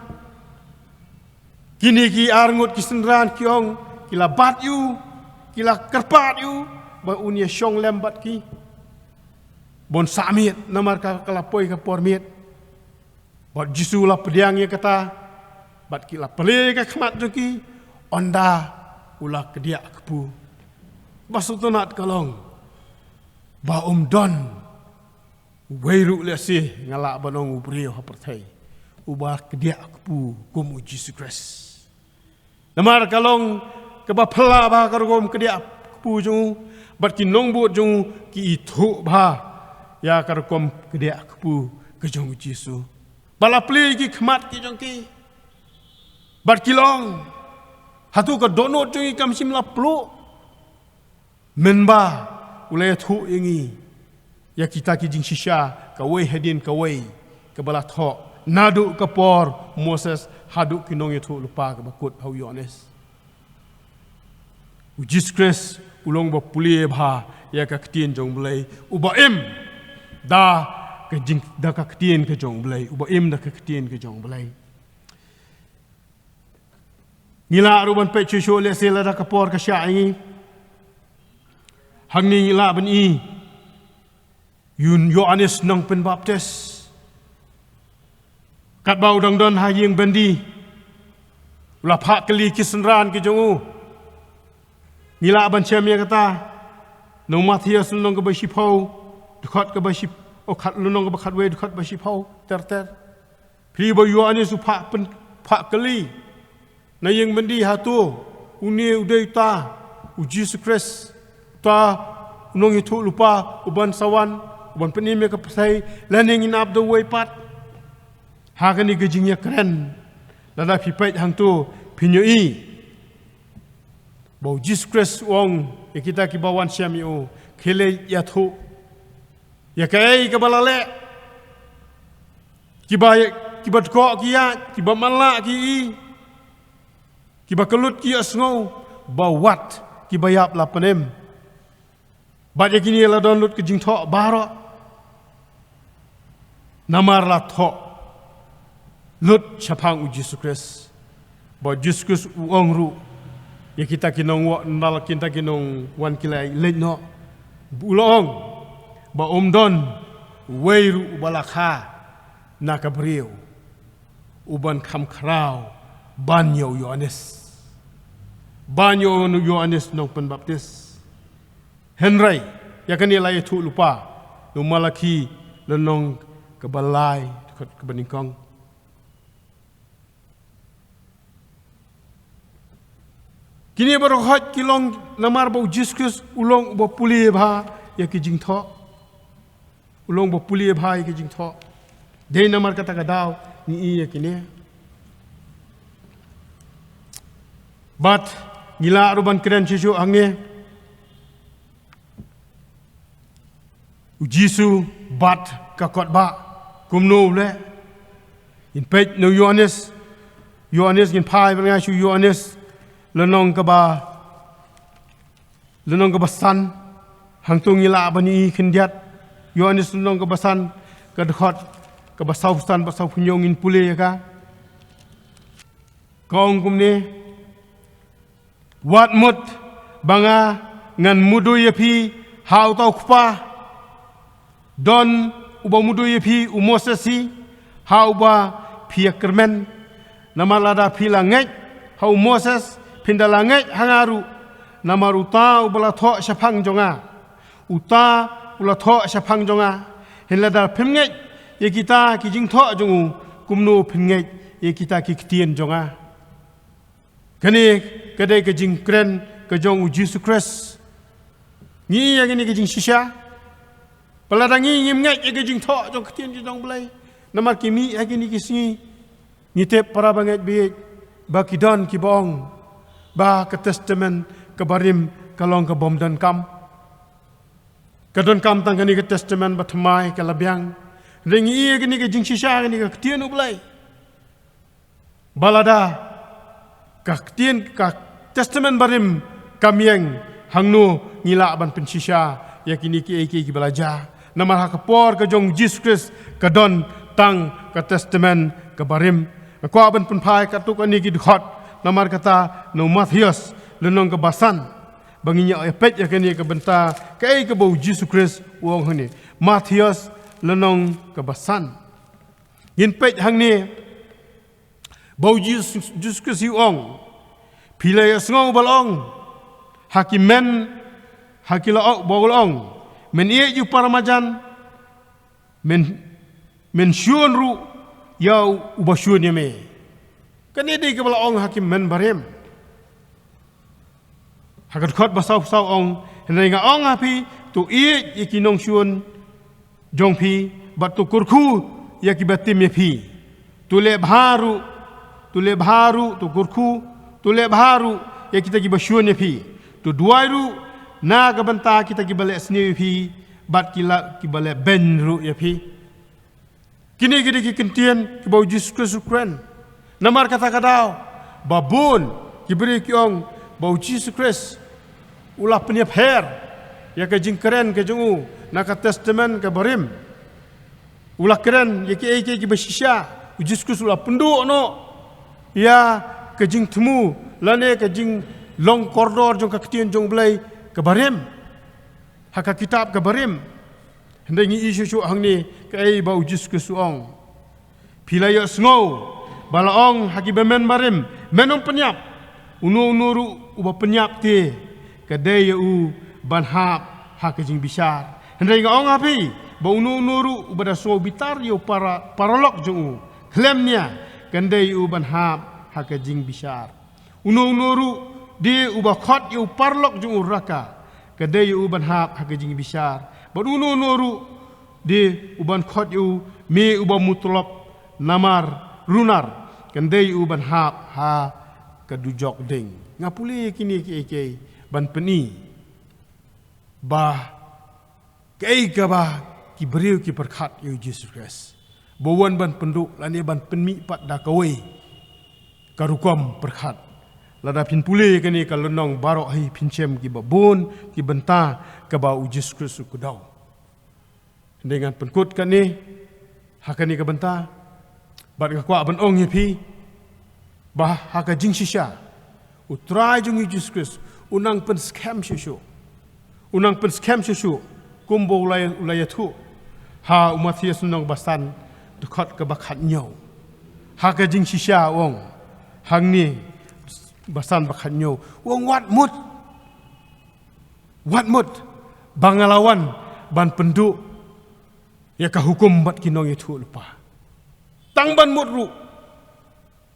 Kine ki arngut ki synran ki ong, ki la bat ïa u, ki la kyrpad ïa u ba un ïashong lem bad ki, ban sah miet, namar ka, ka la poi ka por miet. Bad u Jisu u la pdiang ïa kata, bad ki la plie ïa ka khmat jong ki, ynda u la kdiah kpu. Ba sngewtynnat ka long ba um don uwei ruh lehse, nga lah ban ong, u briew ha pyrthei uba kdiah kpu kum u Jisu Khrist. Namar ka long kaba phylla bha ka rukom kdiah kpu jong u, bad ki nongbud jong u ki ithuh bha ïa ka rukom kdiah kpu ka jong u Jisu. Ba la plie ki khmat ki jong ki, bad ki la ong, hato ka dohnud jong ngi kam shym la pluh? Mynba u la ïathuh ïa ngi ïa kita ki jingshisha kawei hadien kawei, kaba la thoh naduh ka por Moses haduh ki nongïathuhlypa kaba kut ha u Ïoannis. U Jisu Khrist u long ba pule bha ïa ka ktien jong u Blei, uba im da ka jing, da ka ktien ka jong u Blei, uba im da ka ktien ka jong u Blei. Ngi lah ruh ban peit shuh shuh, lehse lada ka por ka shah ïa ngi. Hangne ngi lah ban i ïa u Ïoannis Nongpynbaptis, katba u dang don ha ïing byndi, u la phah kylli ki synran ki jong u. Ngi lah ban shem ïa kata na u Mathaios lynnong kaba shiphew, dkhot kaba ship, oh, khat, lynnong kaba khatwei, dkhot ba shiphew ter ter. Phi, ba u Ïoannis u phah pyn, phah kylli na ïing byndi, hato une u dei uta u Jisu Khrist, uta u nongïathuhlypa uban sa wan, uban pynim ïa ka pyrthei, lane ngin ap da uwei pat? Ha kane ka jingïakren, lada phi peit hangto, phin ïohi ba u Jisu Khrist u ong ïa kita kiba wan shem ïa u, khie leit ïathuh ïa kaei kaba la leh. Kiba, kiba dkoh ki ïaid, kiba matlah ki i, kiba kyllut ki ïohsngew, ba wat kiba ïap la pynim. Bad ïa kine la don lut ka jingthoh baroh. Namar la thoh lut shaphang u Jisu Khrist. Ba u Jisu Khrist u ong ruh ïa kita ki nongwan, nal kita ki nongwan ki la leit noh. U la ong ba um don uwei ruh uba la kha na ka briew uban kham khraw ban ïa u Ïoannis. Ban ïa u Ïoannis nongpynbaptis. Hynrei ïa kane la ïathuh lypa na u Malakhi lynnong kaba lai, dkhot kaba nyngkong. Kine baroh ki long namar ba u Jisu Khrist u long uba pule bha ïa ki jingthoh. U long uba pule bha ïa ki jingthoh. Dei namar kata ka daw ngi ïa kine. Bad ngi lah ruh ban kren shisha hangne. U Jisu bad ka kot ba kumno u leh. Ngin peit na u Ïoannis. Ïoannis ngin phai bad nga shu Ïoannis lynnong kaba, lynnong kaba san. Hangto ngi lah ban ïohi khyndiat. Ïoannis lynnong kaba san, ka dkhot kaba saw san bad saw hynñiew ngin pule ïa ka. Ka ong kumne. Wat mut ba nga ngan mudui ïa phi ha uta u kpa. Don uba mudui ïa phi, u Moses hi, ha uba phi ïa kyrmen. Namar lada phi la ngeit ha u Moses, phin da la ngeit ha nga ruh. Namar uta uba la thoh shaphang jong nga, uta u la thoh shaphang jong nga. Hynrei lada phim ngeit ïa kita ki jingthoh jong u, kumno phin ngeit ïa kita ki ktien jong nga? Kane ka dei ka jingkren ka jong u Jisu Khrist. Ngi ïa kane ka jingshisha. Ba lada ngi ngim ngeit ïa ka jingthoh jong ka ktien jong u Blei, namar ki mih ha kine ki sngi, ngi tip para bangeit baieit ba ki don kiba ong ba ka Testament kaba rim ka long ka bym donkam. Ka donkam tang kane ka Testament ba thymmai ka la biang. Hynrei ngi ïa kane ka jingshisha, kane ka ktien u Blei. Ba lada ka ktien, ka Testament barim kam ïeng, hangno ngi lah ban pynshisha ïa kine kiei kiei kiba la jia? Namar ha ka por ka jong u Jisu Khrist ka don tang ka Testament kaba rim. Nga kwah ban pynphai katto katne ki dkhot, namar kata na u Mathaios lynnong kaba san, ba ngin ïa peit ïa kane ka bynta kaei kaba u Jisu Khrist u ong hangne. Mathaios lynnong kaba san. Ngin peit hangne ba u Jisu, Jisu Khrist u ong, phi la ïohsngew ba la ong ha ki men, ha ki la ong, ba la ong, men ïeit ïa u para marjan, men, men shun ruh ïa uba shun ïa me. Kane dei kaba la ong ha ki men barim. Ha ka dkhot ba saw saw ong, hynrei nga ong ha phi, to ïeit ïa ki nongshun jong phi, bad to kyrkhu ïa kiba tim ïa phi. To leh bha ruh, to leh bha ruh, to kyrkhu, to leh bha ruh ïa kita kiba shun ïa phi. To duwai ruh na ka bynta kita kiba leh sniew ïa phi, bad ki la, kiba leh beiñ ruh ïa phi. Kine ki dei ki kyntien kiba u Jisu Khrist u kren. Namar kata ka daw, ba bun ki briew ki ong ba u Jisu Khrist u la pynïapher ïa ka jingkren ka jong u na ka Testament kaba rim. U la kren ïa kiei kiei kiba shisha, u Jisu Khrist u la pynduh noh ïa ka jingthmu lane ka jinglong kordor jong ka ktien jong u Blei kaba rim. Ha ka kitab kaba rim. Hynrei ngi ïohi shuh shuh hangne kaei ba u Jisu Khrist u ong. Phi la ïohsngew ba la ong ha kiba men barim, men ym pynïap. Uno uno ruh uba pynïap te, ka dei ïa u ban hap ha ka jingbishar. Hynrei nga ong ha phi ba uno uno ruh uba da sngew bitar ïa u para, paralok jong u khlem nia, kan dei ïa u ban hap ha ka jingbishar. Uno uno ruh de uba khot ïa u paralok jong u raka, ka dei ïa u ban hap ha ka jingbishar. Bad uno uno ruh de uban khot ïa u me uba mutlop namar runar, kan dei ïa u ban hap ha ka dujok ding. Nga pule kine kiei kiei ban pyni ba kaei kaba ki briew ki pyrkhat ïa u Jisu Khrist. Ba wan ban pynduh lane ban pynmih pat da kawei ka rukom pyrkhat. Lada phin pule kane ka lynnong baroh hi phin shem kiba bun ki bynta kaba u Jisu Khrist u kdew. Hynrei ngan pynkut kane ha kane ka bynta. Bad nga kwah ban ong ïa phi ba ha ka jingshisha, U Trai jong ngi Jisu Khrist u nang pynskhem shuh shuh. U nang pynskhem shuh shuh kumba u la, u la ïathuh ha u Mathaios lynnong ba san, dkhot kaba khathynñiew. Ha ka jingshisha u ong hangne, ba san ba khathynñiew, u ong, wat mut, wat mut ba nga la wan ban pynduh ïa ka hukum bad ki nongïathuhlypa. Tang ban mut ruh,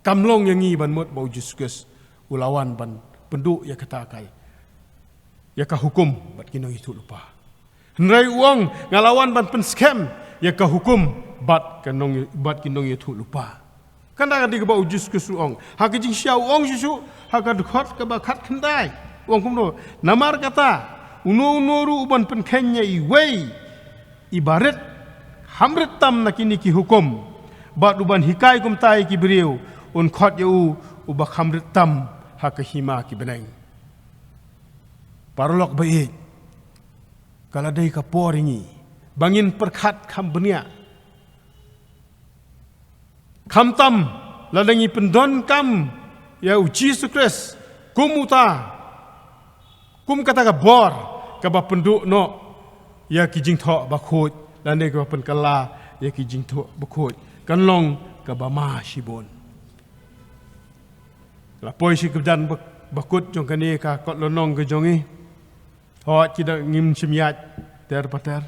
kam long ïa ngi ban mut ba U Jisu Khrist u la wan ban pynduh ïa kata ka, ïa ka hukum bad ki nongïathuhlypa. Hynrei u ong, nga la wan ban pynskhem ïa ka hukum bad ka nong, bad ki nongïathuhlypa. Kata ka dei kaba U Jisu Khrist u ong. Ha ka jingshisha u ong shuh shuh ha ka dkhot kaba khatkhyndai, u ong kumno: Namar kata, uno uno ruh uban pynkheiñ ïa iwei i barit, kham rit tam na kine ki hukum, bad uban hikai kumta ïa ki briew, un khot ïa u uba kham rit tam ha ka hima ki bneng. Paralok ba ïeit, ka la dei ka por ïa ngi ba ngin pyrkhat kham bniah. Khamtam lada ngi pyndonkam ïa U Jisu Khrist kum uta, kum kata ka bor kaba pynduh noh ïa ki jingthoh bakhuid, lane kaba pynkylla ïa ki jingthoh bakhuid, kan long kaba ma shibun. La poi shi kyrdan ba, bakut jong kane ka kot lynnong ka jong ngi. Hooid, ki da ngim shym ïaid ter pater.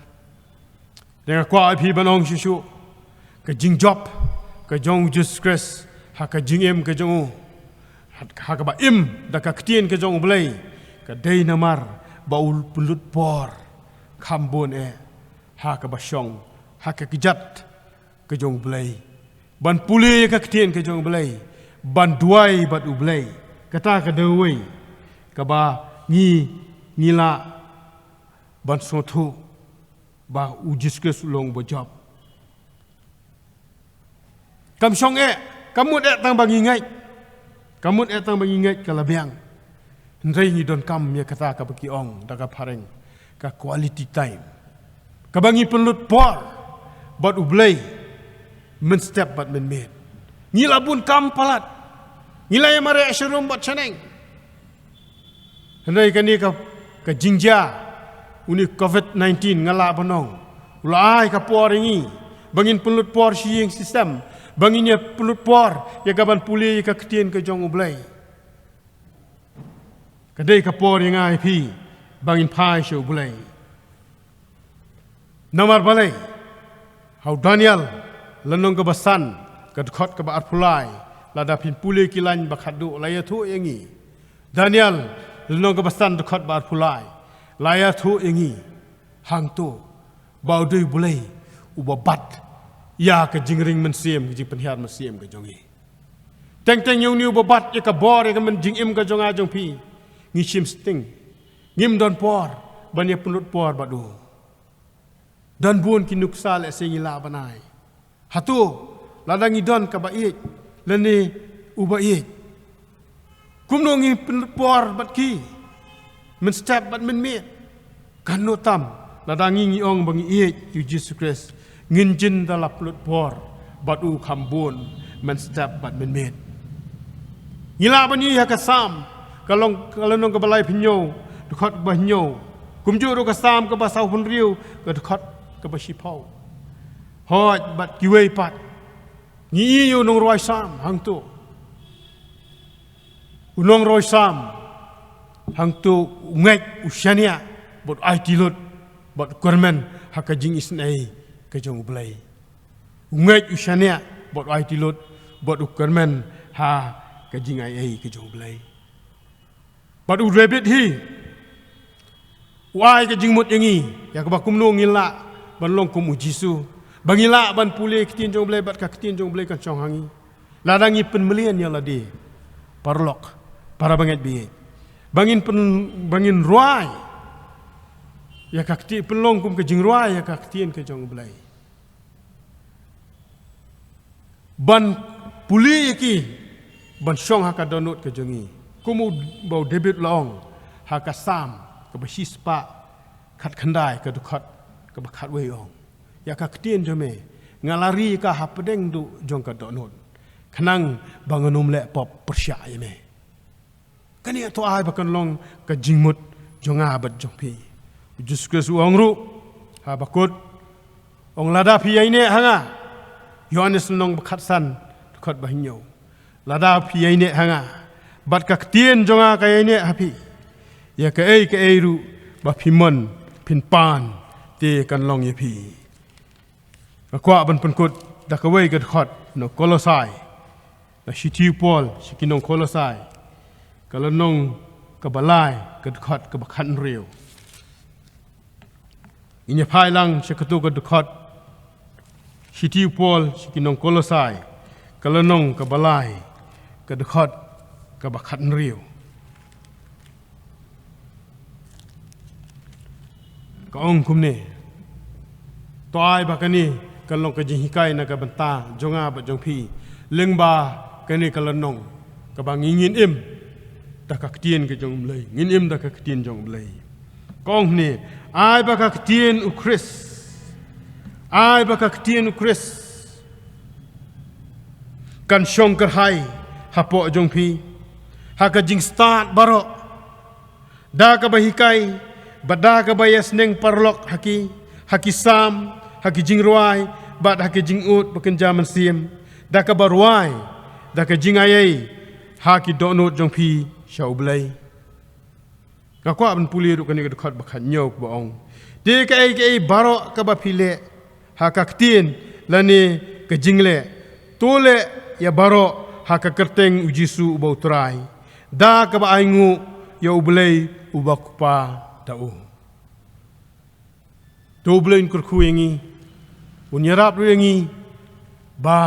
Te nga kwah ïa phi ban ong shuh shuh, ka jingjop ka jong U Jisu Khrist ha ka jingim ka jong u, ha, ha kaba im da ka ktien ka jong U Blei, ka dei namar ba u pynlut por kham bun eh ha kaba shong ha ka kjat ka jong U Blei, ban pule ïa ka ktien ka jong U Blei, ban duwai bad U Blei. Kata ka dei kawei kaba ngi, ngi lah ban sngewthuh ba U Jisu Khrist u long uba jop. Kam shong eh, kam mut eh tang ba ngi ngeit. Kam mut eh tang ba ngi ngeit ka la biang. Hynrei ngi donkam ïa kata kaba ki ong da ka phareng ka quality time, kaba ngi pynlut por bad U Blei mynstep bad mynmiet. Ngi la bun kam palat, ngi la ïa mareh sharum bad shaneng. Hynrei kane ka, ka jingjia une u covid nineteen, nga lah ban ong, u la ai ka por ïa ngi ba ngin pynlut por sha ïing sha sem, ba ngin ïa pynlut por ïa kaban pule ïa ka ktien ka jong U Blei. Ka dei ka por ïa nga ïa phi ba ngin phai sha U Blei. Namar balei? Ha u Daniel lynnong kaba san, ka dkhot kaba arphew lai, lada phin pule ki lain ba khatduh, la ïathuh ïa ngi. Daniel lynnong kaba san, dkhot ba arphew lai, la ïathuh ïa ngi hangto ba u dei U Blei uba bat ïa ka jingring mynsiem, ka jingpynhiar mynsiem ka jong ngi. Teng teng ïa une uba bat ïa ka bor, ïa ka jingim ka jong nga jong phi, ngi shim sting. Ngim don por ban ïa pynlut por bad u. Don bun ki nuksa lehse ngi lah ban ai. Hato lada ngi don kaba ïeit lane uba ïeit, kumno ngin pynlut por bad ki mynstep bad mynmiet? Kan noh tam lada ngi, ngi ong ba ngi ïeit ïa U Jisu Khrist, ngin jin da la pynlut por bad u kham bun mynstep bad mynmiet. Ngi lah ban ïohi ha ka Salm, ka long, ka lynnong kaba laiphew hynñiew, dkhot ba hynñiew. Kumjuh ruh ka Salm kaba sawphew hynriew, ka dkhot kaba shiphew. Hooid, bad kiwei pat ngi ïohi ïa u nongrwai Salm hangto. U nongrwai Salm hangto u ngeit, u shaniah bad u aiti lut bad u kyrmen ha ka jingisynei ka jong U Blei. U ngeit, u shaniah bad u aiti lut bad u kyrmen ha ka jingai ei ka jong U Blei. Bad u David hi u ai ka jingmut ïa ngi ïa kaba kumno ngin lah ban long kum U Jisu, ba ngin lah ban pule ktien jong U Blei bad ka ktien jong U Blei kan shong ha ngi. Lada ngi pynmlien ïa lade, paralok, para bangeit ba ïeit, ba ngin pyn, ba ngin rwai ïa ka ktien, pynlong kum ka jingrwai ïa ka ktien ka jong U Blei, ban pule ïa ki ban shong ha ka dohnud ka jong ngi, kum u, ba u David u la ong ha ka Salm kaba shispah khatkhyndai, ka dkhot kaba khatwei, u ong: Ïa ka ktien jong me Nga la ri ka hapdeng duh jong ka dohnud, khnang ba ngan ym leh pop pyrshah ïa me. Kane to ai ba kan long ka jingmut jong nga bad jong phi. U Jisu Khrist u ong ruh ha bakut, ong, lada phi ïaineh ha nga, Ïoannis lynnong ba khatsan, dkhot ba hynñiew, lada phi ïaineh ha nga, bad ka ktien jong nga ka ïaineh ha phi, ïa kaei kaei ruh ba phi mon phin pan, te kan long ïa phi. Nga kwah ban pynkut da kawei ka dkhot na Kolosai, na shithi u Paul sha ki nong Kolosai, ka lynnong kaba lai, ka dkhot kaba khathynriew. Ngin ïa phai lang sha katu ka dkhot, shithi u Paul sha ki nong Kolosai, ka lynnong kaba lai, ka dkhot kaba khathynriew. Ka ong kumne: To ai ba kane kan long ka jinghikai na ka bynta jong nga bad jong phi, lyngba kane ka lynnong, kaba ngi ngin im da ka ktien ka jong U Blei, ngin im da ka ktien jong U Blei. Ka ong kumne: Ai ba ka ktien U Khrist, ai ba ka ktien U Khrist kan shong kyrhai hapoh jong phi ha ka jingstad baroh, da kaba hikai bad da kaba ïasneng paralok ha ki, ha ki Salm, ha ki jingrwai bad ha ki jingud bakynja mynsiem, da kaba rwai da ka jingai ei ha ki dohnud jong phi sha U Blei. Nga kwah ban pule ruh kane ka dkhot ba khathynñiew kaba ong: Te kaei kaei baroh kaba phi leh ha ka ktien lane ka jingleh, to leh ïa baroh ha ka kyrteng U Jisu uba U Trai, da kaba ainguh ïa U Blei uba U Kpa da u. To U Blei un kyrkhu ïa ngi, un ïarap ruh ïa ngi ba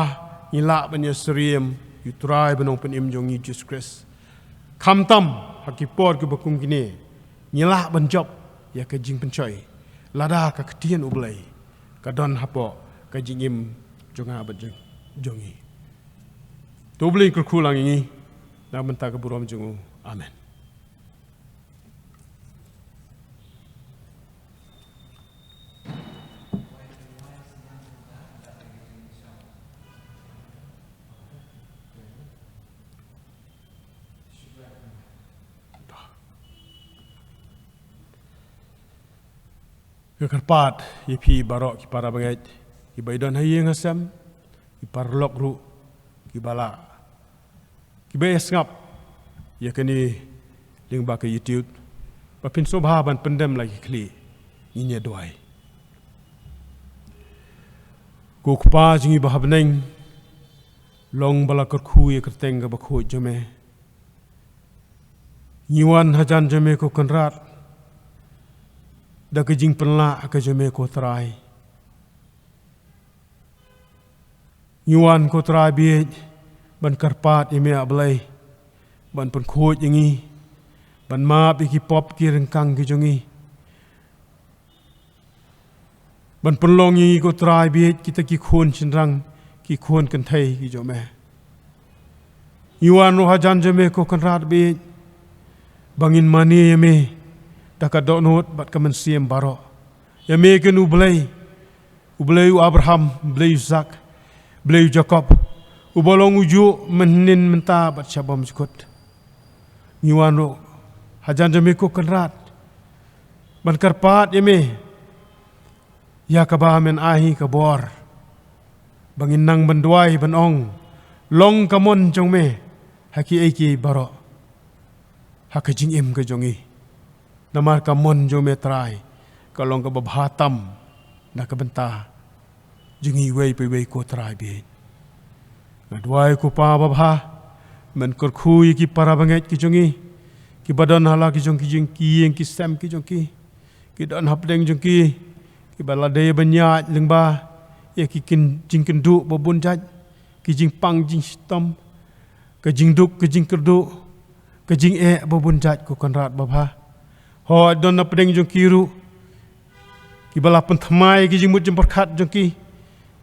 ngin lah ban ïasyriem ïa U Trai bad Nongpynim jong ngi Jisu Khrist. Khamtam ha ki por kiba kum kine, ngin lah ban jop ïa ka jingpynshoi lada ka ktien U Blei ka don hapoh ka jingim jong nga bad jong, jong ngi. To U Blei un kyrkhu lang ïa ngi na ka bynta ka burom jong U. Amen. Nga kyrpad ïa phi baroh ki para bangeit, kiba ïadon ha ïing ha sem, ki paralok ruh, kiba la, kiba ïa sngap ïa kane lyngba ka YouTube, ba phin sngewbha ban pyndem la ki khlieh, ngin ïa duwai. Ko Kpa jong ngi ba ha bneng, long ba la kyrkhu ïa ka kyrteng kaba khuid jong me. Ngi wan hajan jong me ko Kynrad da ka jingpynlah ka jong me ko Trai. Ngi wan ko Trai bieit ban kyrpad ïa me, ah Blei, ban pynkhuid ïa ngi, ban map ïa ki pop ki ryngkang ki jong ngi, ban pynlong ïa ngi ko Trai bieit kita ki khun shynrang, ki khun kynthei ki jong me. Ngi wan ruh hajan jong me ko Kynrad bieit, ba ngin mane ïa me da ka dohnud bad ka mynsiem baroh. Ïa me ken U Blei, U Blei u Abraham, Blei u Isak, Blei u Jakob, uba long ujuh mynhynnin mynta bad shabymjukut. Ngi wan ruh hajan jong me ko Kynrad ban kyrpad ïa me ïa kaba men ai hi ka bor, ba ngin nang ban duwai ban ong, long ka mon jong me ha kiei kiei baroh ha ka jingim ka jong ngi. Namar ka mon jong me Trai ka long kaba bha tam na ka bynta jong ngi iwei pa iwei ko Trai bieit. Nga duwai ko Pa babha, men kyrkhu ïa ki para bangeit ki jong ngi, kiba don ha la ki jong ki jing ki ïing ki sem ki jong ki, ki don hapdeng jong ki, kiba la dei ban ïaid lyngba ïa ki kin-, jingkynduh ba bun jait, ki jingpang jingshitom, ka jingduk ka jingkyrduh, ka jingeh ba bun jait ko Kynrad babha. Hooid, don hapdeng jong ki ruh kiba la pynthymmai ïa ki jingmut jingpyrkhat jong ki,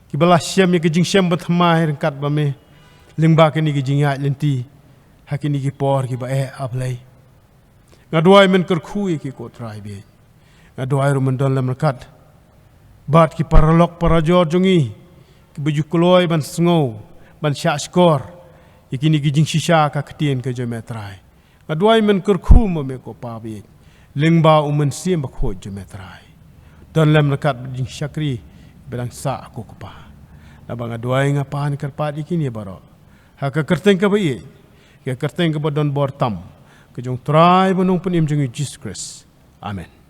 kiba la shem ïa ki jingshem pynthymmai ryngkat bad me lyngba kine ki jingïaid lynti ha kine ki por kiba eh, ah Blei. Nga duwai men kyrkhu ïa ki ko Trai bieit. Nga duwai ruh men don lem ryngkat bad ki paralok parajor jong ngi, kiba ju kloi ban sngew, ban shahshkor ïa kine ki jingshisha ka ktien ka jong me Trai. Nga duwai men kyrkhu ma me ko Pa ba ïeit, lyngba u Mynsiem Bakhuid jong me Trai. Don lem ryngkat bad jingshakri ba dang sah ko Kpa. Naba nga duwai nga pan kyrpad ïa kine baroh ha ka kyrteng kaba ïeit, ka kyrteng kaba don bor tam, ka jong Trai bad Nongpynim jong ngi Jisu Khrist. Amen.